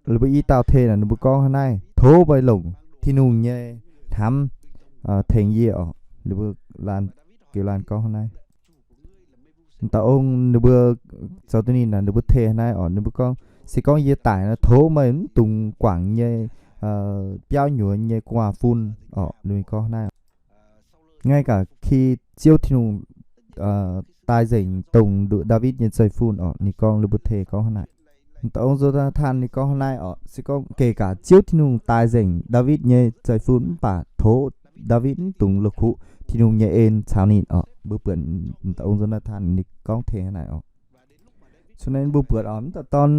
Ninh mbuo i dauh teh naaic ninh mbuo gorngv hnangv naaiv, tov meih longc Tin-Hungh nyei hnamv tengx yie oc. Ninh mbuo laanh, goux laanh gorngv hnangv naaiv. Dauh ong ninh mbuo zoux da'nyeic ninh naaic ninh mbuo teh hnangv naaiv oc, ninh mbuo gorngv, Se gorngv yie daic nor, tov meih mv dungx guangc nyei biauv nyuoz nyei gu'nguaaz-fun orqc. Ninh gorngv naaiv, nqa'haav Ziouv Tin-Hungh daaih nzengc dongh Ndaawitv nyei zeiv-fun orqc. Ninh gorngv, Lu Butv Tei gorngv hnangv naaic. M'dauh ong Yo^naa^tan ninh gorngv hnangv naaiv orqc, se gorngv geh gaax Ziouv Tin-Hungh daaih nzengc Ndaawitv nyei zeiv-fun mv baac tov Ndaawitv mv dungx la'kuqv Tin-Hungh nyei en caux ninh orqc. Mbuo buatc m'dauh ong Yo^naa^tan ninh gorngv tengx hnangv naaic orqc. Cun naaiv mbuo buatc orqc, m'dauh dorn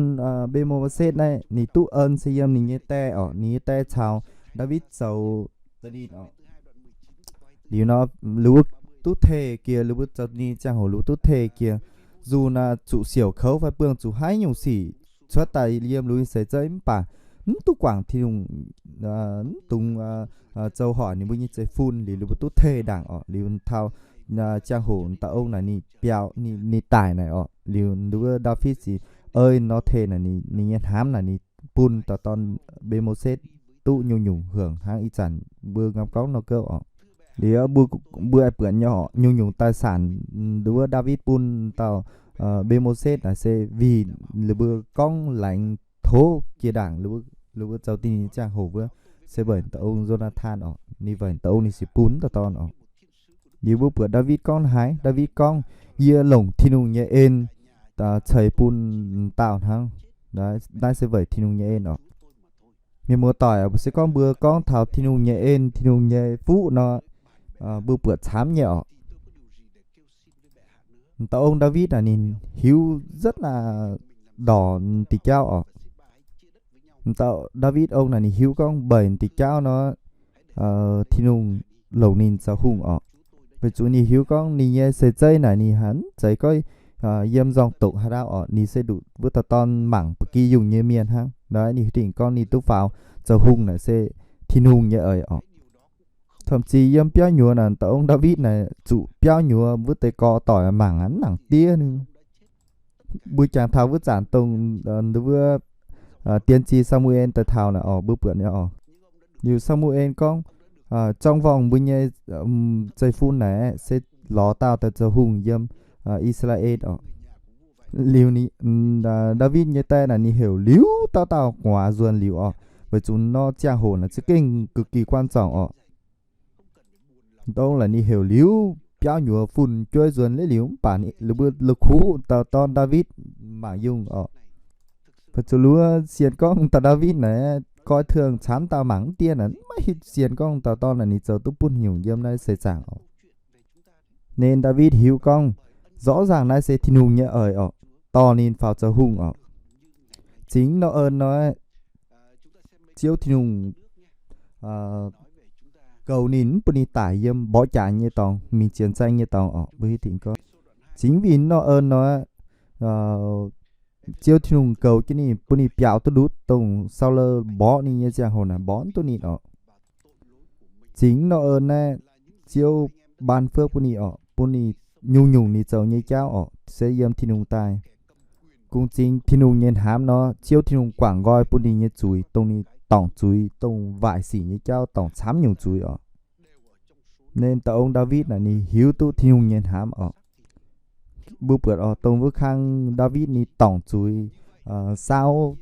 Mbe^mo^setv naaiv ninh duqv en se yiem ninh nyei die orqc. Ninh nyei die caux Ndaawitv zoux da'ninh orqc. Liuz nor, liuz mbuo duqv teh jiex, liuz mbuo zoux da'ninh ziangh hoc liuz mbuo duqv teh jiex, nzunc naaic zuqc siouc kouv fai buangh zuqc haaix nyungc sic cuotv daaih yiem liuz nyei seix zeiv mv baac mv duqv guangc Tin-Hungh, mv dungx zoux hoic ninh mbuo nyei zeiv-fun. Liuz liuz mbuo duqv teh ndaangc orqc. Liuz taux ziangh hoc dauh ong naaic ninh biaux, ninh daic naaic orqc. Liuz nduov Ndaawitv ziouc ei nor teh naaic ninh nyei hnamv naaic ninh bun dauh dorn Mbe^mo^setv duqv nyungc-nyungc hngongx hnangv ih zanc mbuo ngam gorngv nor gouv orqc. Liuz mbuo, mbuo aengx buatc nyei orqc, nyungc-nyungc daaih saanc nduov Ndaawitv bun dauh Mbe^mo^setv naaic se winh liuz mbuo gorngv laengz tov jiex ndaangc, liuz mbuo zoux da'ninh ziangh hoc wuov, se weic dauh ong Yo^naa^tan orqc. Ninh weic dauh ong ninh sic bun dauh dorn orqc. Liuz mbuo buatc Ndaawitv gorngv haaix, Ndaawitv gorngv, Yie longc Tin-Hungh nyei en ceix bun dauh hnangv. Naaiv se weic Tin-Hungh nyei en orqc. Mienh muoz-doic, se gorngv mbuo gorngv taux Tin-Hungh nyei en, Tin-Hungh nyei fuqv nor, mbuo buatc camv nyei orqc. Dauh ong Ndaawitv naaic ninh hiuv nzutv naaic ndorc diuh jauv orqc. Dauh Ndaawitv ong naaic ninh hiuv gorngv mbeix diuh jauv nor, Tin-Hungh longc ninh zoux hungh orqc. Weic zuqc ninh hiuv gorngv ninh nyei seix zeiv naaic ninh haiz mv zeiz gorngv yiem nzorng doqc haaix dauh orqc. Ninh se nduqc wuov dauh dorn mangc ba'gi yungh nyei mienh hnangv. Naaiv ninh hiuv dingc gorngv ninh duqv faaux zoux hungh naaic se Tin-Hungh nyei eix orqc. Thậm chí yiem biauv nyuoz naaic, dauh ong Ndaawitv naaic zuqc biauv nyuoz wuov deix gorx doic mangc aqv, mv nangc diev ninh. Mbuo jangx taux wuov zanc dongh wuov dienx zih Saa^mu^en daaih taux naaic orqc, mbuo buatc nyei orqc. Liuz Saa^mu^en gorngv, Zorng-worngh mbuo nyei zeiv-fun naaic se lorz dauh daaih zoux hungh yiem I^saa^laa^en orqc. Liuz Ndaawitv nyei die naaic ninh heuc liuz dauh dauh gu'nguaaz nzuonx liuz orqc, weic zuqc nor ziangh hoc naaic za'gengh ga'gih guanh zorngc orqc. Dongh laaix ninh heuc liuz biauv nyuoz fun jueiv nzuonx liuz, mv baac ninh mbuo la'kuqv dauh dorn Ndaawitv mangc yungh orqc. Weic zuqc luov sienx gorngv dauh Ndaawitv naaic goiv tengx camv dauh mangc mv diev naaic, maiv hiuv sienx gorngv dauh dorn naaic ninh zoux duqv buonv nyungc yiem naaiv seix zaangc orqc. Ninh Ndaawitv hiuv gorngv, rõ ràng naaiv se Tin-Hungh nyei eix orqc, dorh ninh faaux zoux hungh orqc. Zingx nor en nor, Ziouv Tin-Hungh goux ninh, mv bun ninh daic yiem mborqv jaax nyei dorngx, mingh cienh zaeng nyei dorngx orqc. Mbuo hiuv dingc gorngv, zingx winh nor en nor, Ziouv Tin-Hungh goux jienv ninh, bun ninh biaux duqv ndutv dongh Saulo mborqv ninh nyei ziangh hoc naaic mborqv mv duqv ninh orqc. Zingx nor en naaiv, Ziouv ban fuoqv bun ninh orqc, bun ninh nyungc-nyungc ninh zoux nyei jauv orqc, se yiem Tin-Hungh daaih. Kungx zingx Tin-Hungh nyei hnamv nor, Ziouv Tin-Hungh guangc nqoi bun ninh nyei zuiz, dongh ninh dorngc zuiz, dongh waaic sic nyei jauv, dorngc camv nyungc zuiz orqc. Ninh dauh ong Ndaawitv naaic ninh hiuv duqv Tin-Hungh nyei hnamv orqc. Mbuo buatc orqc, dongh wuov kang Ndaawitv ninh dorngc zuiz, saauv,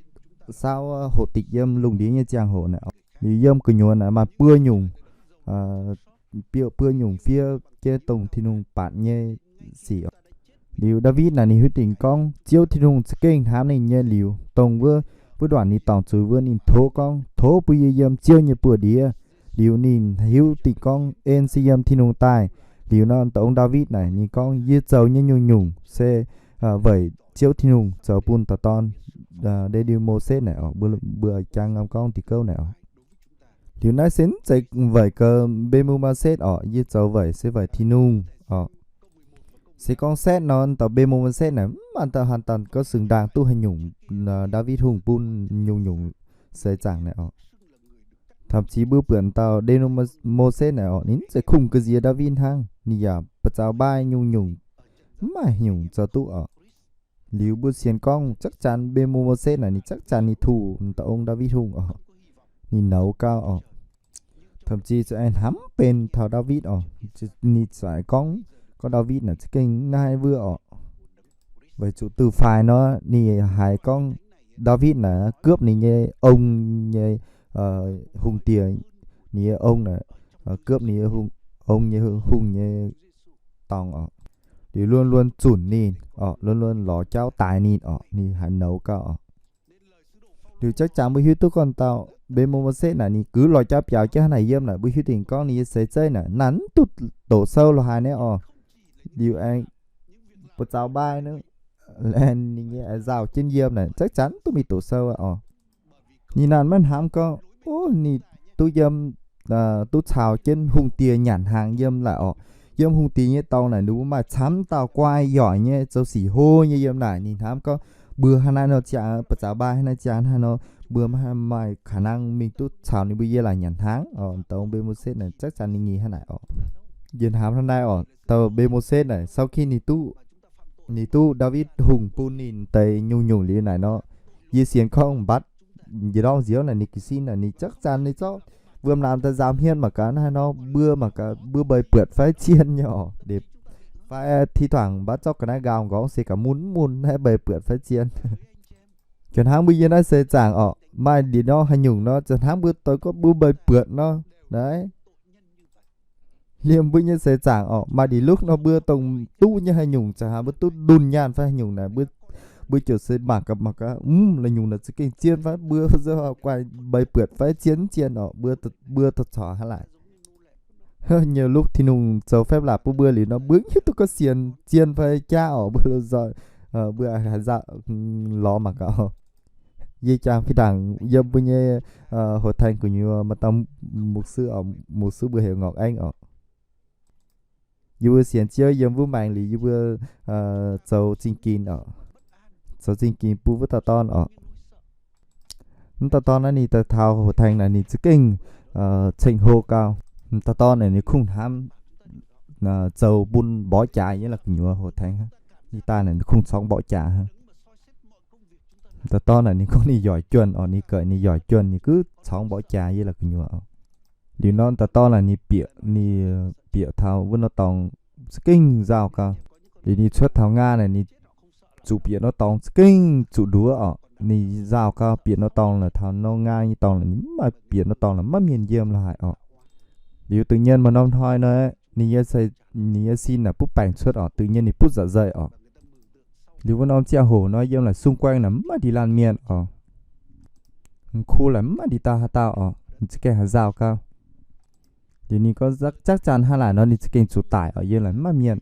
saauv hoqc dikc yiem lungh ndiev nyei ziangh hoc naaic, liuz yiem gu'nyuoz naaic maaih buo nyungc, buo nyungc fiev jienv dongh Tin-Hungh batc nyei sic orqc. Liuz Ndaawitv naaic ninh hiuv dingc gorngv Ziouv Tin-Hungh za'gengh hnamv ninh nyei liuz, dongh wuov, wuov nduqc ninh dorngc zuiz wuov ninh tov gorngv, tov bun yie yiem Ziouv nyei buoz-ndiev. Liuz ninh hiuv dingc gorngv en se yiem Tin-Hungh daaih. Liuz nor, dauh ong Ndaawitv naaic ninh gorngv, yie zoux nyei nyungc-nyungc se weic Ziouv Tin-Hungh zoux bun dauh dorn Mbe^mo^setv naaic orqc. Mbuo jangx norm gorngv diuh gouv naaic orqc. Liuz naaiv se mv zeiz weic gaax Mbe^mo^setv orqc, yie zoux weic se weic Tin-Hungh orqc. Se gorngv setv nor, dauh Mbe^mo^setv naaic mv maaih dauh hanh danh gorngv singx ndaangc duqv haaix nyungc Ndaawitv Hungh bun nyungc-nyungc seix zaangc naaic orqc. Thậm chí mbuo buatc dauh Mbe^mo^setv naaic orqc, ninh mv zeiz kungx ga'nziex Ndaawitv hnangv, ninh yaac ba'zaux mbaaih nyungc-nyungc, mv maaih nyungc zoux duqv orqc. Liuz mbuo sienx gorngv chắc chắn Mbe^mo^setv naaic ninh chắc chắn ninh tuh dauh ong Ndaawitv Hungh orqc. Ninh nouz gau orqc. Thậm chí zuqc aengx hnamv benx taux Ndaawitv orqc. Ninh za'gengh gorngv, gorngv Ndaawitv naaic za'gengh naaiv wuov orqc. Weic zuqc da'faanh nor ninh haiz gorngv Ndaawitv naaic, gupv ninh nyei ong nyei hungh diex, ninh nyei ong naaic, gupv ninh nyei ong nyei hungh nyei dorngx oc. Liuz luôn luôn zunc ninh oc, luôn luôn lorz jauv daix ninh oc, ninh haiz nouz gauh oc. Liuz chắc chắn မ့ၢ် hiuv duqv gorn dauh Mbe^mo^setv naaic ninh gux lorz jauv biaux jienv hnangv naaic yiem naaic, mbuo hiuv dingc gorngv ninh nyei seix zeiv naaic naaic mv duqv doqc sou lorz haaix naaiv oc. Liuz aengx buoz-zaux mbai naaiv, ninh nyei aengx nzauh jienv yiem naaic chắc chắn 都没有 doqc sou aqv oc. Ninh naaic maiv hnamv gorngv, o, ninh duqv yiem, duqv caux jienv hungh diex nyanc hnaangx yiem laaix oc. Yiem hungh diex nyei dorngx naaic ninh mbuo maaih camv dauh guai yoic nyei zoux sic hlo nyei yiem naaic. Ninh hnamv gorngv mbuo hnangv naaiv nor ziangh, buoz-zaux mbai hnangv naaiv ziangh hnangv nor, mbuo maaih khả năng mingh duqv caux ninh mbuo yiem laaix nyanc hnaangx oc. Dauh Mbe^mo^setv naaic chắc chắn ninh nyei hnangv naaic oc. Yie hnamv hnangv naaiv oc, dauh Mbe^mo^setv naaic sau คลิป ninh duqv, ninh duqv Ndaawitv Hungh bun ninh deix nyungc-nyungc liuz naaic nor, yie sienx gorngv mbatv, yie ndorm nziouv naaic ninh ga'sin naaic ninh chắc chắn ninh zorqv wuom-naamh daaih nzaaux hmien mangc gaax naaiv nor mbuo mangc gaax mbuo mbeix buatc fai zien nyei oc. Fai thi thoảng mbatv zorqv ga'naaiv nqaaux nqorngv se gaax mun mun naaiv mbeix buatc fai zien. Ziouc hnangv mbuo yie naaiv seix zaangc oc, maaih ndie nor haaix nyungc nor, ziouc hnangv mbuo doix gorngv mbuo mbeix buatc nor, naaiv liemh mbuo nyei seix zaangc oc, maaih ndie lukv nor mbuo dongh duqv nyei haaix nyungc, ziouc hnangv mbuo duqv ndunh nyaanh fai haaix nyungc naaic, mbuo ziouc se mangc gaax mangc gaax, m, la'nyungc naaic za'gengh zien fai mbuo guai mbeix buatc fai zien mv zien oc, mbuo dorh corc hnangv laaic. Nhiều lúc Tin-Hungh zoux phép lạ bun mbuo liuz nor mbuo hiuv duqv gorngv sienx zien fai jaav oc, mbuo lorz mbuo lorz mangc gaax. Yie jang fih ndaangc yiem mbuo nyei hội thánh gu'nyuoz maaih dauh mục sư oc, mục sư mbuo heuc Ngọc Anh oc. Yie mbuo sienx Ziouv yiem wuov maengx liuz yie mbuo zoux zingh ginx oc, zoux zingh ginx bun wuov dauh dorn oc. Wuov dauh dorn naaiv ninh daaih taux hội thánh naaic ninh za'gengh ceng hlo gau. Dauh dorn naaic ninh kungx hnamv zoux bun mborqv jaax yiem la'gu'nyuoz hội thánh hnangv. Ninh daaih naaic ninh kungx corngv mborqv jaax hnangv. Dauh dorn naaic ninh gorngv ninh yoic juonh oc, ninh gaax ninh yoic juonh ninh gux corngv mborqv jaax yiem la'gu'nyuoz oc. Liuz nor dauh dorn naaic ninh bieqc, ninh bieqc taux wuov norm dorngx za'gengh nzauh gau. Liuz ninh cuotv taux nqaai naaic ninh zuqc bieqc norm dorngx za'gengh zuqc nduov oc. Ninh nzauh gau bieqc norm dorngx naaic, taux norm nqaai nyei dorngx naaic ninh mv maaih, bieqc norm dorngx naaic maiv mienh yiem lorqc haic oc. Liuz tự nhiên maaih norm hnoi nor, ninh nyei, ninh nyei sin naaic butv baengc cuotv oc, tự nhiên ninh butv nzauh nzeic oc. Liuz wuov norm ziangh hoc nor yiem laaic xung quanh naaic mv maaih ndie laanh mienh oc. Khu laaic mv maaih ndie dauh haaix dauh oc, ninh za'gengh haaix nzauh gau. Liuz ninh gorngv chắc chắn hnangv naaic nor ninh za'gengh zuqc daic oc, yiem laaic mv maaih mienh.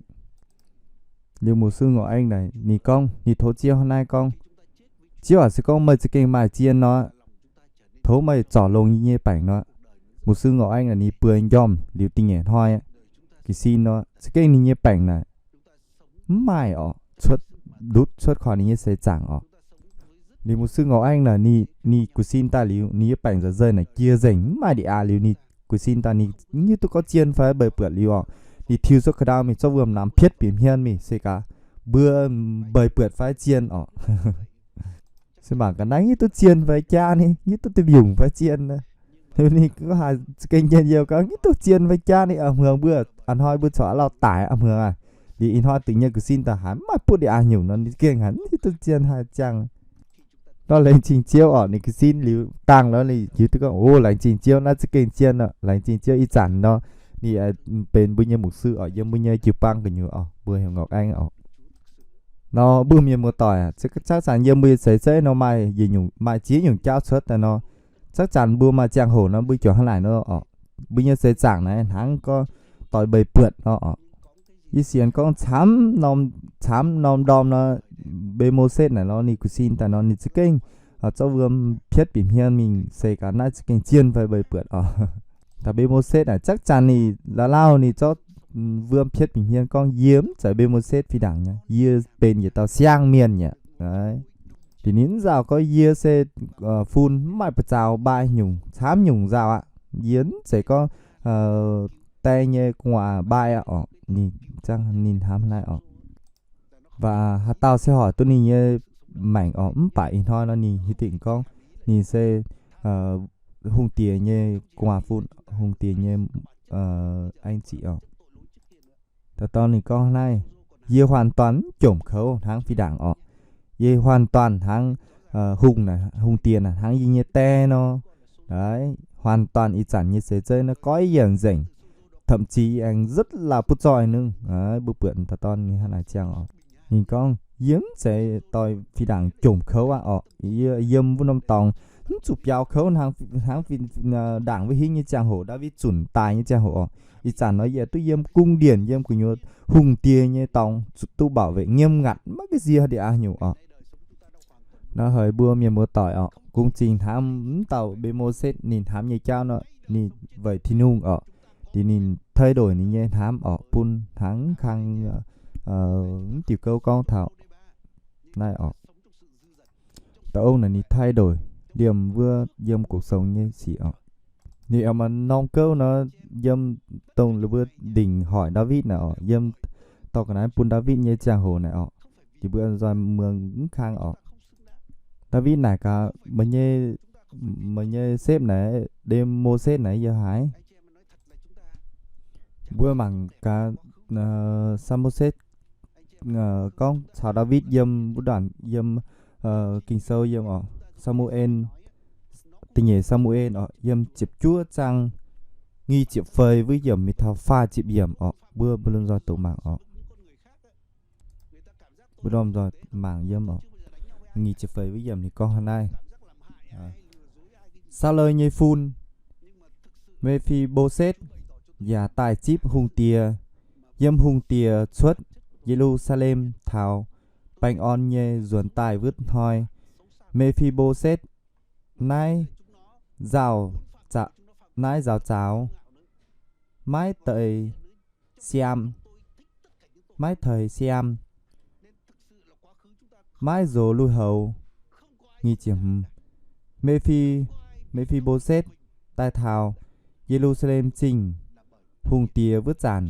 Liuz mục sư Ngọc Anh naaic ninh gorngv, ninh tov Ziouv hnangv naaiv gorngv, Ziouv aac, se gorngv meih za'gengh maaih zien nor, tov meih zorc longx yie nyei baengc nor. Mục sư Ngọc Anh naaic ninh bueix njormh liuz da'nyeic hnoi, ga'sin nor za'gengh ninh nyei baengc naaic mv maaih oc, cuotv, ndutv cuotv korv ninh nyei seix zaangc oc. Liuz mục sư Ngọc Anh naaic ninh, ninh ga'sin daaih liuz ninh nyei baengc nzauh nzeic naaic jiex nzengc mv maaih ndie aqv. Liuz ninh ga'sin daaih ninh hiuv duqv gorngv zien fai mbeix buatc liuz oc, ninh tiux cuotv ga'ndau mingh zorqv wuom-naamh pietv bieqc hmien mingh se gaax mbuo mbeix buatc fai zien oc. Se mangc ga'naaiv hiuv duqv zien fai jaav ni, hiuv duqv diuh mbiungc fai zien. Ninh gorngv haaix za'gengh njien-youh gorngv hiuv duqv zien fai jaav ni, a'hmuangx mbuo, a'hnoi mbuo corc aav lauh daic a'hmuangx aqv. Liuz ih hnoi da'nyeic ga'sin daaih haiz mv maaih butv ndie aqv nyungc nor ninh gengh haiz hiuv duqv zien haaix ziangh. Nor laengz zingh Ziouv oc, ninh ga'sin liuz dangh nor ninh hiuv duqv gorngv, o, laengz zingh Ziouv, naaiv za'gengh zien oc. Laengz zingh Ziouv ih zanc nor ninh benx mbuo nyei mục sư oc, yiem mbuo nyei jiu-baang gu'nyuoz oc, mbuo heuc Ngọc Anh oc. Nor mbuo mienh muoz-doic, chắc chắn yiem mbuo nyei seix zeiv nor maaih yietc nyungc, maaih ziex nyungc jauv cuotv daaih nor, chắc chắn mbuo maaih ziangh hoc nor mbuo juangc hnangv naaic nor oc. Mbuo nyei seix zaangc naaiv hnangv gorngv doix mbeix buatc nor oc. Yie sienx gorngv camv norm, camv norm ndorm nor, Mbe^mo^setv naaic nor ninh ga'sin daaih nor ninh za'gengh zorqv wuom pietv bieqc hmien mingh se gaax naaiv za'gengh zien fai mbeix buatc oc. Daaih Mbe^mo^setv naaic chắc chắn ninh la'lauh ninh zorqv wuom pietv bieqc hmien gorngv, yie mv zeiz Mbe^mo^setv fih ndaangc nyei, yie benx yietc dauh siang-mienh nyei. Da'nyeic nzauh gorngv yie se fun mv maaih buoz-zaux mbai nyungc, camv nyungc nzauh aqv. Yie mv zeiz gorngv die nyei gu'nguaaz mbai aqv oc. Ninh hnamv hnangv naaiv oc. Waac haaix dauh se hoic duqv ninh nyei maengc oc, mv baac ih hnoi nor ninh hiuv dingc gorngv ninh se hungh diex nyei gu'nguaaz fun, hungh diex nyei aengx ziqc oc. Dauh dorn ninh gorngv naaiv, yie hoàn toàn mv jomc kouv hnangv fih ndaangc oc. Yie hoàn toàn hnangv hungh, hungh diex naaic hnangv yie nyei die nor. Aa, hoàn toàn ih zanc nyei seix zeiv naaiv goiv yienc nzengc, thậm chí aengx rất là butv zoih nor. Mbuo buatc dauh dorn ninh hnangv naaic ziangh oc. Ninh gorngv, yie mv zeiz doix fih ndaangc jomc kouv aqv oc. Yie yiem wuov norm dorngx mv zuqc biaux kouv hnangv, hnangv fih ndaangc wuov hingv nyei ziangh hoc, Ndaawitv zunc daaih nyei ziangh hoc oc. Ih zanc nor yie duqv yiem cung điện, yiem gu'nyuoz hungh diex nyei dorngx, zuqc duqv bảo vệ nghiêm ngặt, maiv gaengh nzie ndie aqv nyungc oc. Naaiv haiz mbuo mienh muoz-doic oc, kungx zingh hnamv mv dauh Mbe^mo^setv ninh hnamv nyei jauv nor, ninh weic Tin-Hungh oc, ninh, ninh thay đổi ninh nyei hnamv oc, bun hnangv kang mv diuh gouv gorngv taux naaiv oc. Dauh ong naaic ninh thay đổi liemh wuov yiem cuộc sống nyei sic oc. Ninh aengx maaih norm gouv nor, yiem dongh mbuo ndingc hoic Ndaawitv naaic oc, yiem dorh ga'naaiv bun Ndaawitv nyei ziangh hoc naaic oc, yie mbuo nzoih muangx mv kang oc. Ndaawitv naaic gaax, meih nyei, meih nyei setv naaic, Mbe^mo^setv naaic yiem haaix? Mbuo mangc gaax, Sa^mu^setv gorngv caux Ndaawitv yiem wuov ndaangc, yiem Ging-Sou yiem oc, Sa^mu^en, da'nyeic Sa^mu^en oc, yiem ziepc juov zaang nyic ziepc feix wuov yiemc mingh taux faah ziepc yiemc oc. Mbuo, mbuo lomh nzoih doqc mangc oc. Mbuo lomh nzoih mangc yiem oc. Nyic ziepc feix wuov yiemc ninh gorngv hnangv naaiv, Saulo nyei fun, Me^fi^mbo^setv, yaac daaih zipv hungh diex, yiem hungh diex cuotv Ye^lu^saa^lem taux baengh orn nyei nzuonx daaih wuov hnoi. Me^fi^mbo^setv, naaiv nzaaux, naaiv nzaaux zaaux, maiv deix siaam, maiv teix siaam, maiv nzox lui-houx. Me^fi^, Me^fi^mbo^setv daaih taux Ye^lu^saa^lem Zingh hungh diex wuov zanc,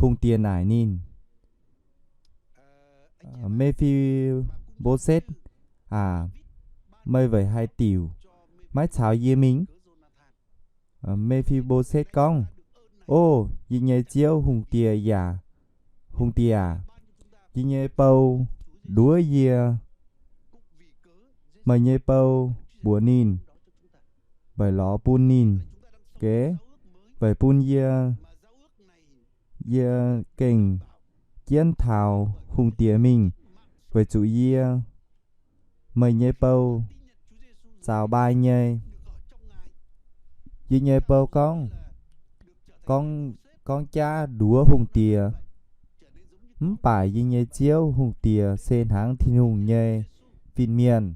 hungh diex naaic ninh, Me^fi^mbo^setv aac, meih weic haaix diuc maiv caux yie mingh? Me^fi^mbo^setv gorngv, O yie nyei ziouv hungh diex aac, hungh diex aac, yie nyei bou nduov yie, meih nyei bou mbuox ninh, weic lorz bun ninh geix, weic bun yie, yie gengh jienv taux hungh diex mingh, weic zuqc yie, meih nyei bou, zaux mbai nyei. Yie nyei bou gorngv, gorngv, gorngv jaav nduov hungh diex. Mv baac yie nyei ziouv hungh diex se hnangv Tin-Hungh nyei fin-mienh.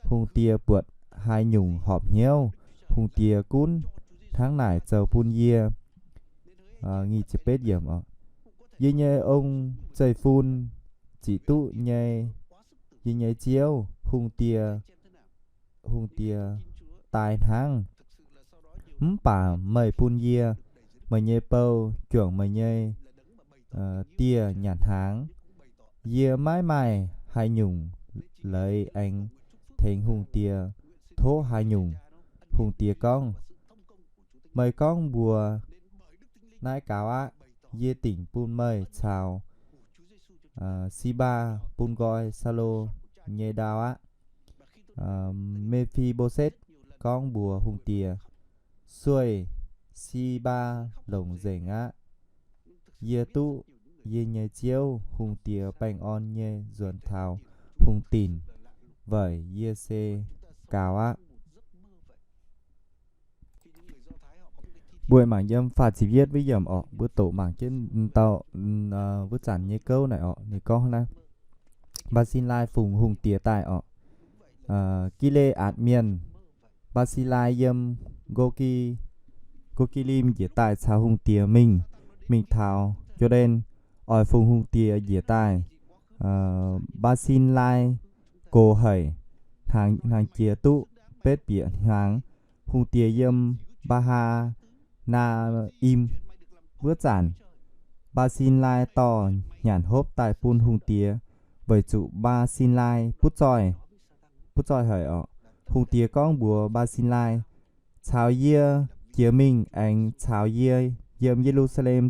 Hungh diex buatc haaix nyungc horpc hnyouv, hungh diex gunv hnangv naaic zoux bun yie. Yie nyei ong zeiv-fun zic duqv nyei, yie nyei ziouv hungh diex, hungh diex daaih hnangv. Mv baac meih bun yie, meih nyei bou, juangc meih nyei dieh nyanc hnaangx. Yie maiv maaih haaix nyungc leiz aengx tengx hungh diex tov haaix nyungc. Hungh diex gorngv, Meih gorngv mbuox naaiv gaux aqv. Yie dingc bun meih caux Si^mbaa bun nqoi Saulo nyei ndau aqv. Me^fi^mbo^setv gorngv mbuox hungh diex, Sueih Si^mbaa longc nzengc aqv. Yie duqv yie nyei ziouv hungh diex baengh orn nyei nzuonx taux hungh dinc weic yie se gaux aqv. Mbuo mangc yiem faah ziepc yietv wuov yiemc orqc, mbuo doqc mangc jienv dauh wuov zanc nyei gouv naaic orqc. Ninh gorngv naaiv, Mbaa^si^lai fungx hungh diex daaih orqc. Gi^le^aatc Mienh, Mbaa^si^lai yiem Go^gi, Go^gi^lim njiec daaih caux hungh diex mingh, mingh taux Yo^nden, oix fungx hungh diex njiec daaih. Mbaa^si^lai gox haic, hnaangx jiex duqv betv bieqc hnaangx. Hungh diex yiem Mbaa^haa^naa^im wuov zanc, Mbaa^si^lai dorh nyanc hopv daaih bun hungh diex, weic zuqc Mbaa^si^lai butv zoih, butv zoih haic orqc. Hungh diex gorngv mbuox Mbaa^si^lai, Caux yie jiex mingh aengx caux yie yiem Ye^lu^saa^lem,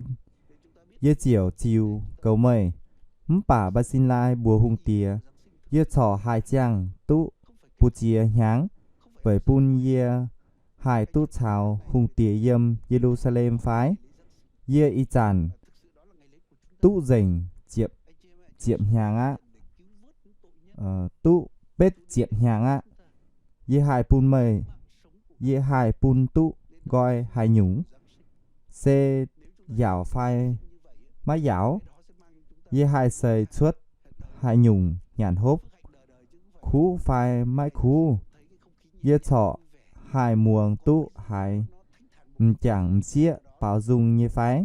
yie ziouc ziux goux meih. Mv baac Mbaa^si^lai mbuox hungh diex, Yie corc haih ziangh duqv buoz-ziex hnyangx, weic bun yie haih duqv caux hungh diex yiem Ye^lu^saa^lem fai? Yie ih zanc duqv nzengc ziepc, ziepc hnyangx aqv, duqv betv ziepc hnyangx aqv. Yie haih bun meih, yie haih bun duqv nqoi haaix nyungc? Se yaauc fai maiv yaauc? Yie haih seix cuotv haaix nyungc nyanc hopv? Kuv fai maiv kuv? Yie corc haih muangx duqv haaix m'jangc m'sieqv baaux nzung nyei fai?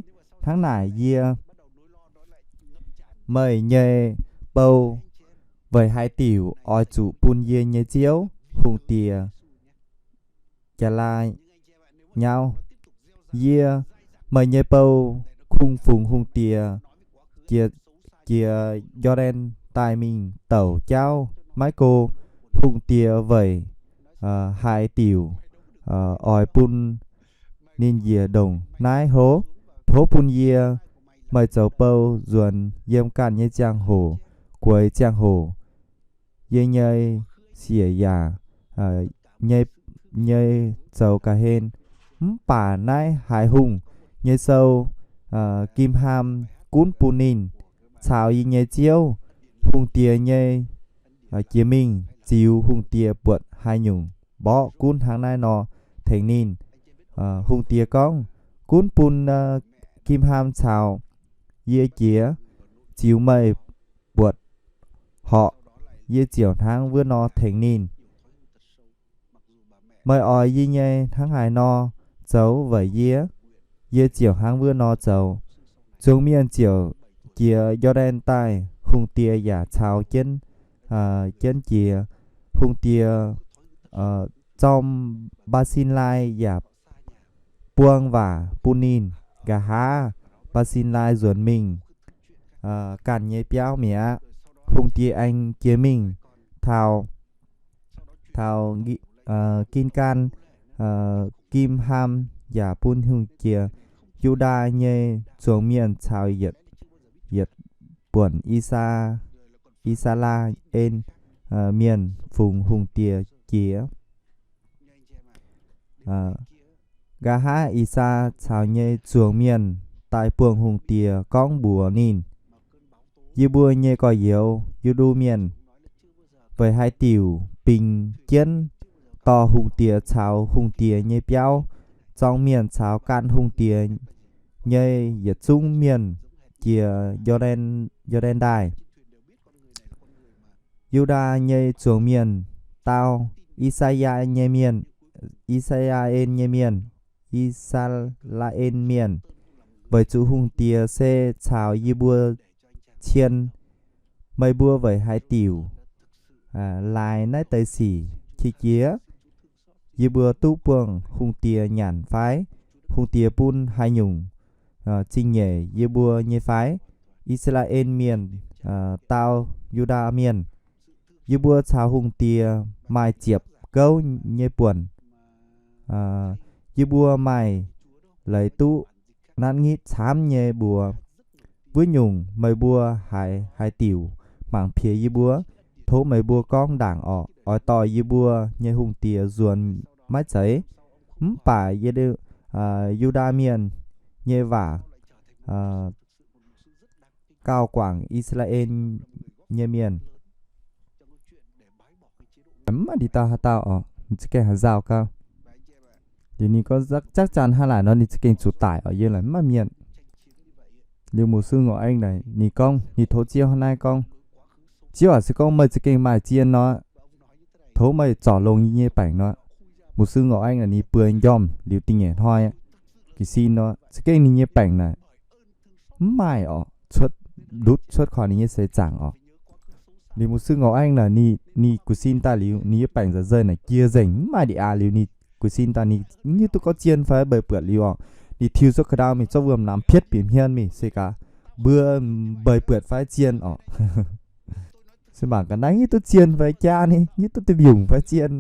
Hnangv naaic yie meih nyei bou weic haaix diuc oix zuqc bun yie nyei ziouv, hungh diex jaax laa nyau? Yie, meih nyei bou, kungx fungx hungh diex jiex, jiex Yo^daa^en daaih mingh douc jauv maiv go. Hungh diex weic haaix diuc oix bun ninh njiec ndongc naaiv hlo? Tov bun yie, meih zoux bou, nzuonx yiem ganh nyei ziangh hoc, gueix ziangh hoc, yie nyei siec yaac nyei, nyei zoux ga'hlen. Mv baac naaiv haaix hungh nyei sou, Kim^ham, gunv bun ninh caux yie nyei ziouv, hungh diex nyei jiex mingh ziux hungh diex buatc haaix nyungc mborqv gunv hnangv naaiv nor tengx ninh. Hungh diex gorngv, Gunv bun Kim^ham caux yie jiex ziux meih buatc horqc, yie ziouc hnangv wuov nor tengx ninh. Meih oix yie nyei hnangv haaix nor zoux weic yie, yie ziouc hnangv wuov nor zoux. Zuangx mienh ziouc jiex Yo^daa^en daaih, hungh diex yaac caux jienv, jienv jiex. Hungh diex zorm Mbaa^sin^laa yaac buang waac bun ninh. Nqa'haav Mbaa^sin^laa nzuonx mingh ganh nyei biauv mi'aqv. Hungh diex aengx jiex mingh taux, taux Gin^gaan. Kim^ham yaac bun hungh diex Yu^ndaa nyei zuangx mienh caux yietc, yietc buonc I^saa, I^saa^laa^en Mienh fungx hungh diex jiex. Nqa'haav Ixaa caux nyei zuangx mienh daaih buangh hungh diex gorngv mbuox ninh, Yie mbuo nyei gorx-youz, Yu^ndu Mienh, weic haaix diuc bingx jienv dorh hungh diex caux hungh diex nyei biauv, zorng mienh caux gan hungh diex nyei yietc zungv mienh jiex Yo^ndaen Ndaaih? Yu^ndaa nyei zuangx mienh dau, I^saa^yaa nyei mienh, I^saa^yaa^en nyei mienh, I^saa^laa^en Mienh, weic zuqc hungh diex se caux yie mbuo cien. Meih mbuo weic haaix diuc laaix naaiv deix sic qiex jiez? Yie mbuo duqv buangh hungh diex nyanc fai? Hungh diex bun haaix nyungc zingh nyeic yie mbuo nyei fai? I^saa^laa^en Mienh dau, Yu^ndaa Mienh, yie mbuo caux hungh diex maaih ziepc gouv nyei buonc. Yie mbuo maaih leiz duqv natv ngitv camv nyei mbuox. Wuov nyungc meih mbuo haiz haaix diuc mangc piex yie mbuo, tov meih mbuo gorngv ndaangc orqc. Oix dorh yie mbuo nyei hungh diex nzuonx maiv zeiz? Mv baac yie, Yu^ndaa Mienh, nyei waac gauh guangc I^saa^laa^en nyei mienh. Mv maaih ndie dauh haaix dauh oc, ninh za'gengh haaix nzauh gau. Liuz ninh gorngv chắc chắn hnangv naaic nor ninh za'gengh zuqc daic oc, yie laaic mv maaih mienh. Liuz mục sư Ngọc Anh naaic ninh gorngv, ninh tov Ziouv hnangv naaiv gorngv, Ziouv aac, se gorngv meih za'gengh maaih zien nor, tov meih zorc longx yie nyei baengc nor. Mục sư Ngọc Anh naaic ninh bueix njormh liuz da'nyeic hnoi, jiez sin nor, za'gengh ninh nyei baengc naaic mv maaih oc, cuotv, ndutv cuotv korv ninh nyei seix zaangc oc. Liuz mục sư Ngọc Anh naaic ninh jiez sin daaih liuz, ninh nyei baengc nzengc nzengc naaic jiex nzengc, mv maaih ndie aqv. Liuz ninh jiez sin daaih ninh mv hiuv duqv gorngv zien fai mbeix buatc liuz oc, ninh tiux cuotv ka'ndau mingh zorqv wuom-namx pietv bieqc hmien mingh se gaax, mbuo mbeix buatc fai zien oc. Se mangc ga'naaiv hiuv duqv zien fai jaav ni, hiuv duqv dinh mbiungc fai zien.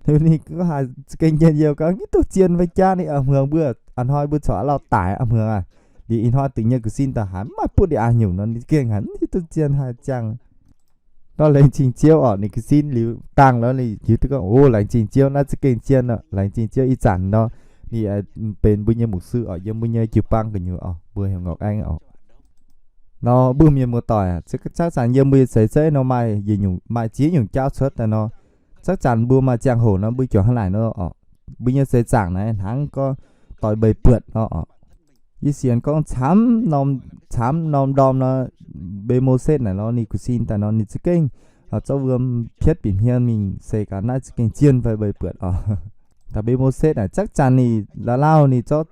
Ninh gorngv haaix za'gengh njien-youh gorngv hiuv duqv zien fai jaav ni, a'hmuangx mbuo, a'hnoi mbuo corc aav lauh daic a'hmuangx aqv. Liuz ih hnoi deix nyei jiez sin daaih haiz mv maaih butv ndie aqv nyungc nor, ninh gengh haiz mv hiuv duqv zien haih ziangh. Nor laengz zingh Ziouv orqc, ninh ga'sin liuz dangh nor, ninh hiuv duqv gorngv, o, laengz zingh Ziouv, naaiv za'gengh zien orqc. Laengz zingh Ziouv ih zanc nor, ninh benx mbuo nyei mục sư orqc, yiem mbuo nyei jiu-baang gu'nyuoz orqc, mbuo heuc Ngọc Anh orqc. Nor mbuo mienh muoz-doic, chắc chắn yiem mbuo nyei seix zeiv nor maaih yietc nyungc, maaih ziex nyungc jauv cuotv daaih nor, chắc chắn mbuo maaih ziangh hoc nor mbuo juangc hnangv naaic nor orqc. Mbuo nyei seix zaangc naaiv hnangv gorngv doix mbeix buatc nor orqc. Yie sienx gorngv camv norm, camv norm ndorm nor, Mbe^mo^setv naaic nor, ninh ga'sin daaih nor, ninh za'gengh zorqv wuom pietv bieqc hmien mingh se gaax naaiv za'gengh zien fai mbeix buatc orqc. Daaih Mbe^mo^setv naaic chắc chắn ninh la'lauh ninh zorqv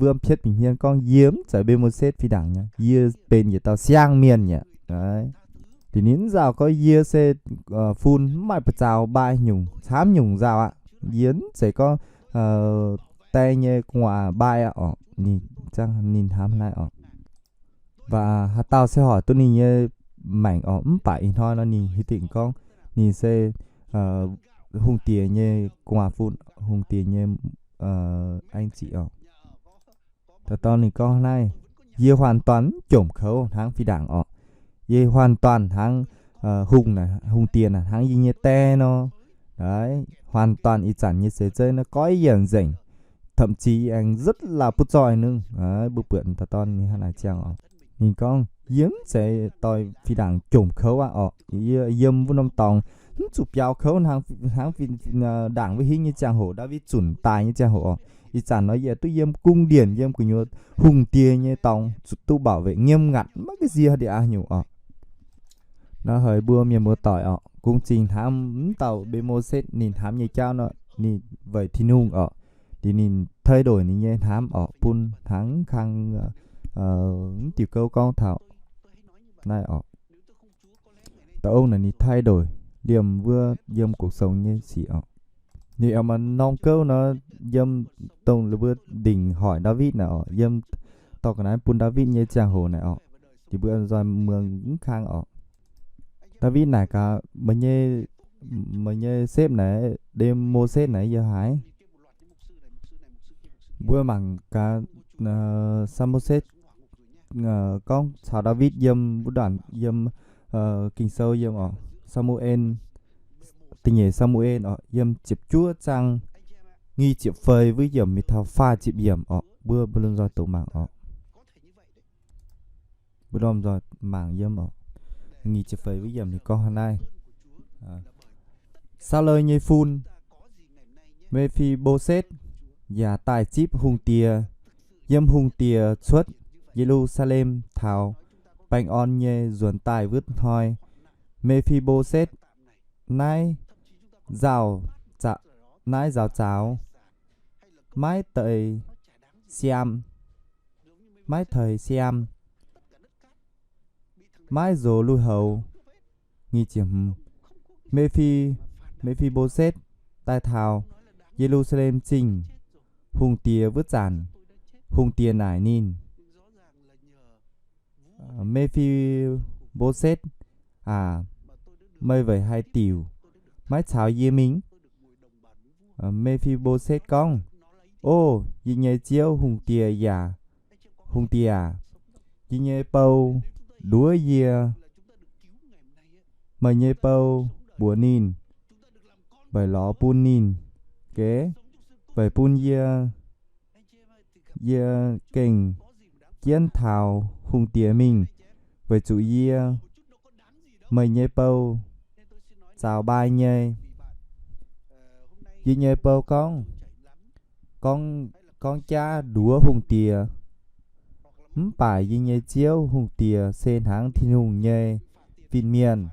wuom pietv bieqc hmien gorngv, yie mv zeiz Mbe^mo^setv fih ndaangc nyei, yie benx yietc dauh siang mienh yaac. Da'nyeic nzauh gorngv, yie se fun, mv maaih ba'zaux mbai nyungc, camv nyungc nzauh aqv. Yie mv zeiz gorngv die nyei gu'nguaaz mbai aqv orqc. Ninh hnamv naaiv orqc. Mv baac haaix dauh se hoic duqv ninh nyei maengc orqc. Mv baac ih hnoi nor ninh hiuv duqv gorngv ninh se hungh diex nyei gu'nguaaz fun, hungh diex nyei a'zieqc orqc. Da'dorn ninh gorngv naaiv, yie hoàn toàn mv jomc kouv hnangv fih ndaangc orqc. Yie hoàn toàn hnangv hungh, hungh diex naaic hnangv yie nyei die nor. Hoàn toàn ih zanc nyei seix zeiv naaiv goiv yienc nzengc, thậm chí aengx rất là butv zoih nungv. Mbuo buatc da'dorn ninh hnangv naaic ziangh orqc. Ninh gorngv, yie mv zeiz doix fih ndaangc jomc kouv aqv orqc. Yie yiem wuov norm dorngx mv zuqc biaux kouv hnangv fih ndaangc wuov hingv nyei ziangh hoc, Ndaawitv zunc daaih nyei ziangh hoc orqc. Ih zanc nor yie duqv yiem cung điện, yiem gu'nyuoz hungh diex nyei dorngx zuqc duqv bảo vệ nghiêm ngặt, maiv ga'sie haaix nyungc orqc. Nor haiz mbuo mienh muoz-doic orqc, gunv zingh hnamv mv dauh Mbe^mo^setv ninh hnamv nyei jauv nor, ninh weic Tin-Hungh orqc, liuz ninh thay đổi ninh nyei hnamv orqc, bun hnangv kang mv diuh gouv gorngv taux naaiv orqc. Da'ong naaic ninh thay đổi liemh wuov yiem cuộc sống nyei sic orqc. Ninh aengx maaih norm gouv nor, yiem dongh mbuo ndingc hoic Ndaawitv naaic orqc, yiem dorh ga'naaiv bun Ndaawitv nyei ziangh hoc naaic orqc, liuz mbuo nzoih muangx mv kang orqc. Ndaawitv naaic gaax, meih nyei, meih nyei setv naaic, Mbe^mo^setv naaic yiem haaix? Mbuo mangc gaax, Sa^mu^setv gorngv caux Ndaawitv yiem wuov ndaangc, yiem Ging-Sou yiem orqc, Sa^mu^en, da'nyeic Sa^mu^en orqc, yiem ziepc juov zaang nyic ziepc feix wuov yiemc mingh taux faah ziepc yiemc orqc. Mbuo, mbuo nzoih doqc mangc orqc. Mbuo nzoih mangc yiem orqc, nyic ziepc feix wuov yiemc ninh gorngv hnangv naaiv, Saulo nyei fun, Me^fi^mbo^setv, yaac daaih zipv hungh diex. Yiem hungh diex cuotv Ye^lu^saa^lem taux baengh orn nyei nzuonx daaih wuov hnoi, Me^fi^mbo^setv naaiv nzaaux, naaiv nzaaux zaaux, maiv deix siaam, maiv teix siaam, maiv nzox lui-houx. Me^fi, Me^fi^mbo^setv daaih taux Ye^lu^saa^lem Zingh hungh diex wuov zanc, hungh diex naaic ninh, Me^fi^mbo^setv aac, meih weic haaix diuc maiv caux yie mingh? Me^fi^mbo^setv gorngv, O yie nyei ziouv hungh diex yaac, hungh diex aac, yie nyei bou nduov yie. Meih nyei bou mbuox ninh, meih lorz bun ninh geix, weic bun yie, yie gengh jienv taux hungh diex mingh, weic zuqc yie, meih nyei bou, zaux mbai nyei. Yie nyei bou gorngv, gorngv, gorngv jaav nduov hungh diex. Mv baac yie nyei ziouv hungh diex se hnangv Tin-Hungh nyei fin-mienh.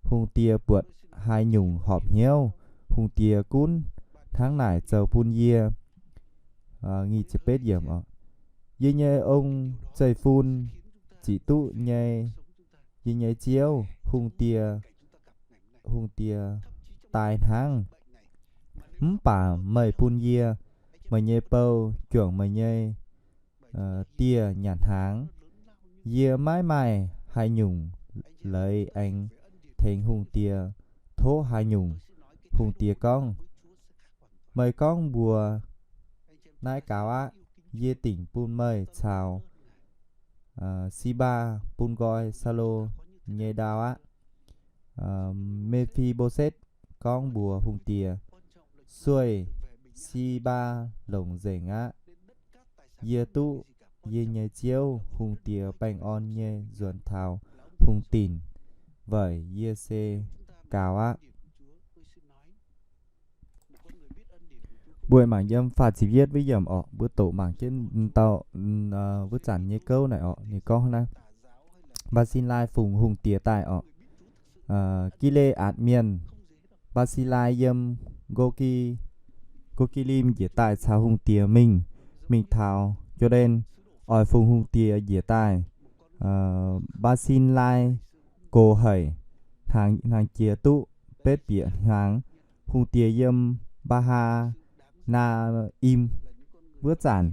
Hungh diex buatc haaix nyungc horpc hnyouv, hungh diex gunv hnangv naaic zoux bun yie. Yie nyei ong zeiv-fun ziqc duqv nyei, yie nyei ziouv hungh diex, hungh diex daaih hnangv. Mv baac meih bun yie, meih nyei bou, juangc meih nyei dieh nyanc hnaangx. Yie maiv maaih haaix nyungc leiz aengx tengx hungh diex tov haaix nyungc. Hungh diex gorngv, Meih gorngv mbuox naaiv gaux aqv. Yie dingc bun meih caux Sipaa bun nqoi Saulo nyei ndau aqv. Me^fi^mbo^setv gorngv mbuox hungh diex, Sueih Si^mbaa longc nzengc aqv. Yie duqv yie nyei ziouv hungh diex baengh orn nyei nzuonx taux hungh dinc weic yie se gaux aqv. Mbuo mangc yiem faah ziepc yietv wuov yiemc orqc, mbuo doqc mangc jienv dauh wuov zanc nyei gouv naaic orqc, ninh gorngv naaiv, Mbaa^sin^laa fungx hungh diex daaih orqc. Gi^le^aatc Mienh, Mbaa^sin^laa yiem Ngo^gi, Ngo^gi^lim njiec daaih caux hungh diex mingh, mingh taux Jor^ndaen, oix fungx hungh diex njiec daaih. Mbaa^sin^laa gox haic, hnaangx jiex duqv betv bieqc hnaangx. Hungh diex yiem Mbaa^haa^naa^im wuov zanc,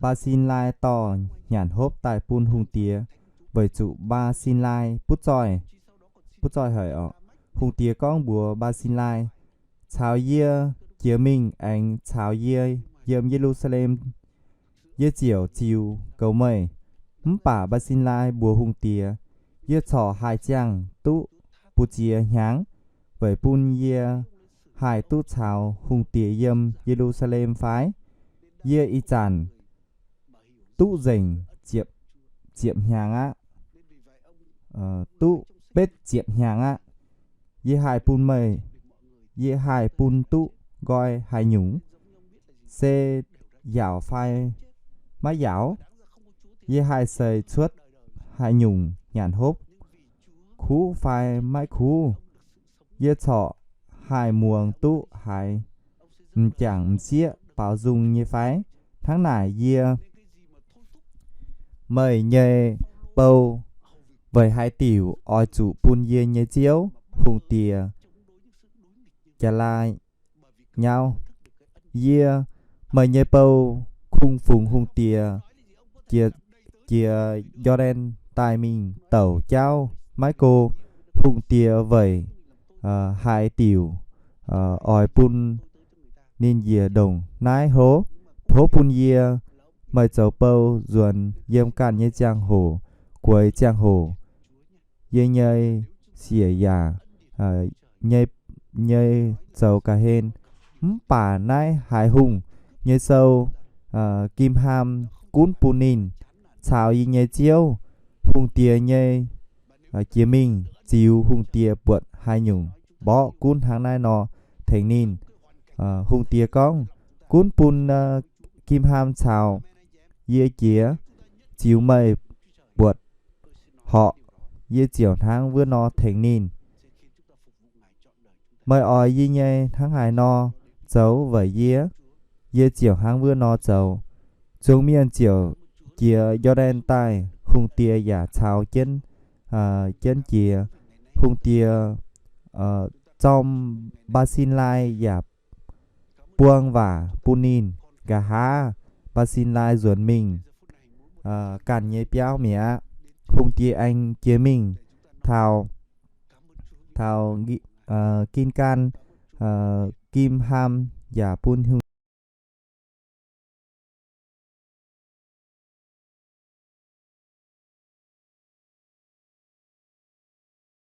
Mbaa^sin^laa dorh nyanc hopv daaih bun hungh diex, weic zuqc Mbaa^sin^laa butv zoih, butv zoih haic orqc. Hungh diex gorngv mbuox Mbaa^sin^laa, Caux yie jiex mingh aengx caux yie yiem Ye^lu^saa^lem, yie ziouc ziux goux meih. Mv baac Mbaa^sin^laa mbuox hungh diex, Yie corc haih ziangh duqv mbu'ziex hnyangx weic bun yie haih duqv caux hungh diex yiem Ye^lu^saa^lem fai? Yie ih zanc duqv nzengc ziepc, ziepc hnyangx aqv. Duqv betv ziepc hnyangx aqv. Yie haih bun meih, yie haih bun duqv nqoi haaix nyungc? Se yaauc fai maiv yaauc? Yie haih seix cuotv haaix nyungc nyanc hopv? Kuv fai maiv kuv? Yie corc haih muangx duqv haaix m'jangc m'sieqv baaux nzung nyei fai? Hnangv naaic yie, meih nyei bou, weic haaix diuc oix zuqc bun yie nyei ziouv, hungh diex, jaax laa nyauv? Yie, meih nyei bou, kungx fungx hungh diex jiex, jiex Jor^ndaen daaih mingh douc jauv maiv go. Hungh diex weic haaix diuc oix bun ninh njiec ndongc naaiv hlo? Tov bun yie, meih zoux bou, nzuonx yiem ganh nyei ziangh hoc, gueix ziangh hoc. Yie nyei siec yaac nyei, nyei zoux ga'hlen. Mv baac naaiv haiz hungh nyei sou, Gim^ham, gunv bun ninh caux yie nyei ziouv, hungh diex nyei, jiex mingh ziux hungh diex buatc haaix nyungc mborqv gunv hnangv naaiv nor tengx ninh. Hungh diex gorngv, Gunv bun Gim^ham caux yie jiex, ziux meih buatc horqc, yie ziouc hnangv wuov nor tengx ninh. Meih oix yie nyei hnangv haaix nor zoux weic yie, yie ziouc hnangv wuov nor zoux. Zuangx mienh ziouc jiex Jor^ndaen daaih, hungh diex yaac caux jienv, jienv jiex. Hungh diex zorm Mbaa^sin^laa yaac buang waac bun ninh. Nqa'haav Mbaa^sin^laa nzuonx mingh ganh nyei biauv mi'aqv. Hungh diex aengx jiex mingh taux, taux Gin^gaan. Gim^ham yaac bun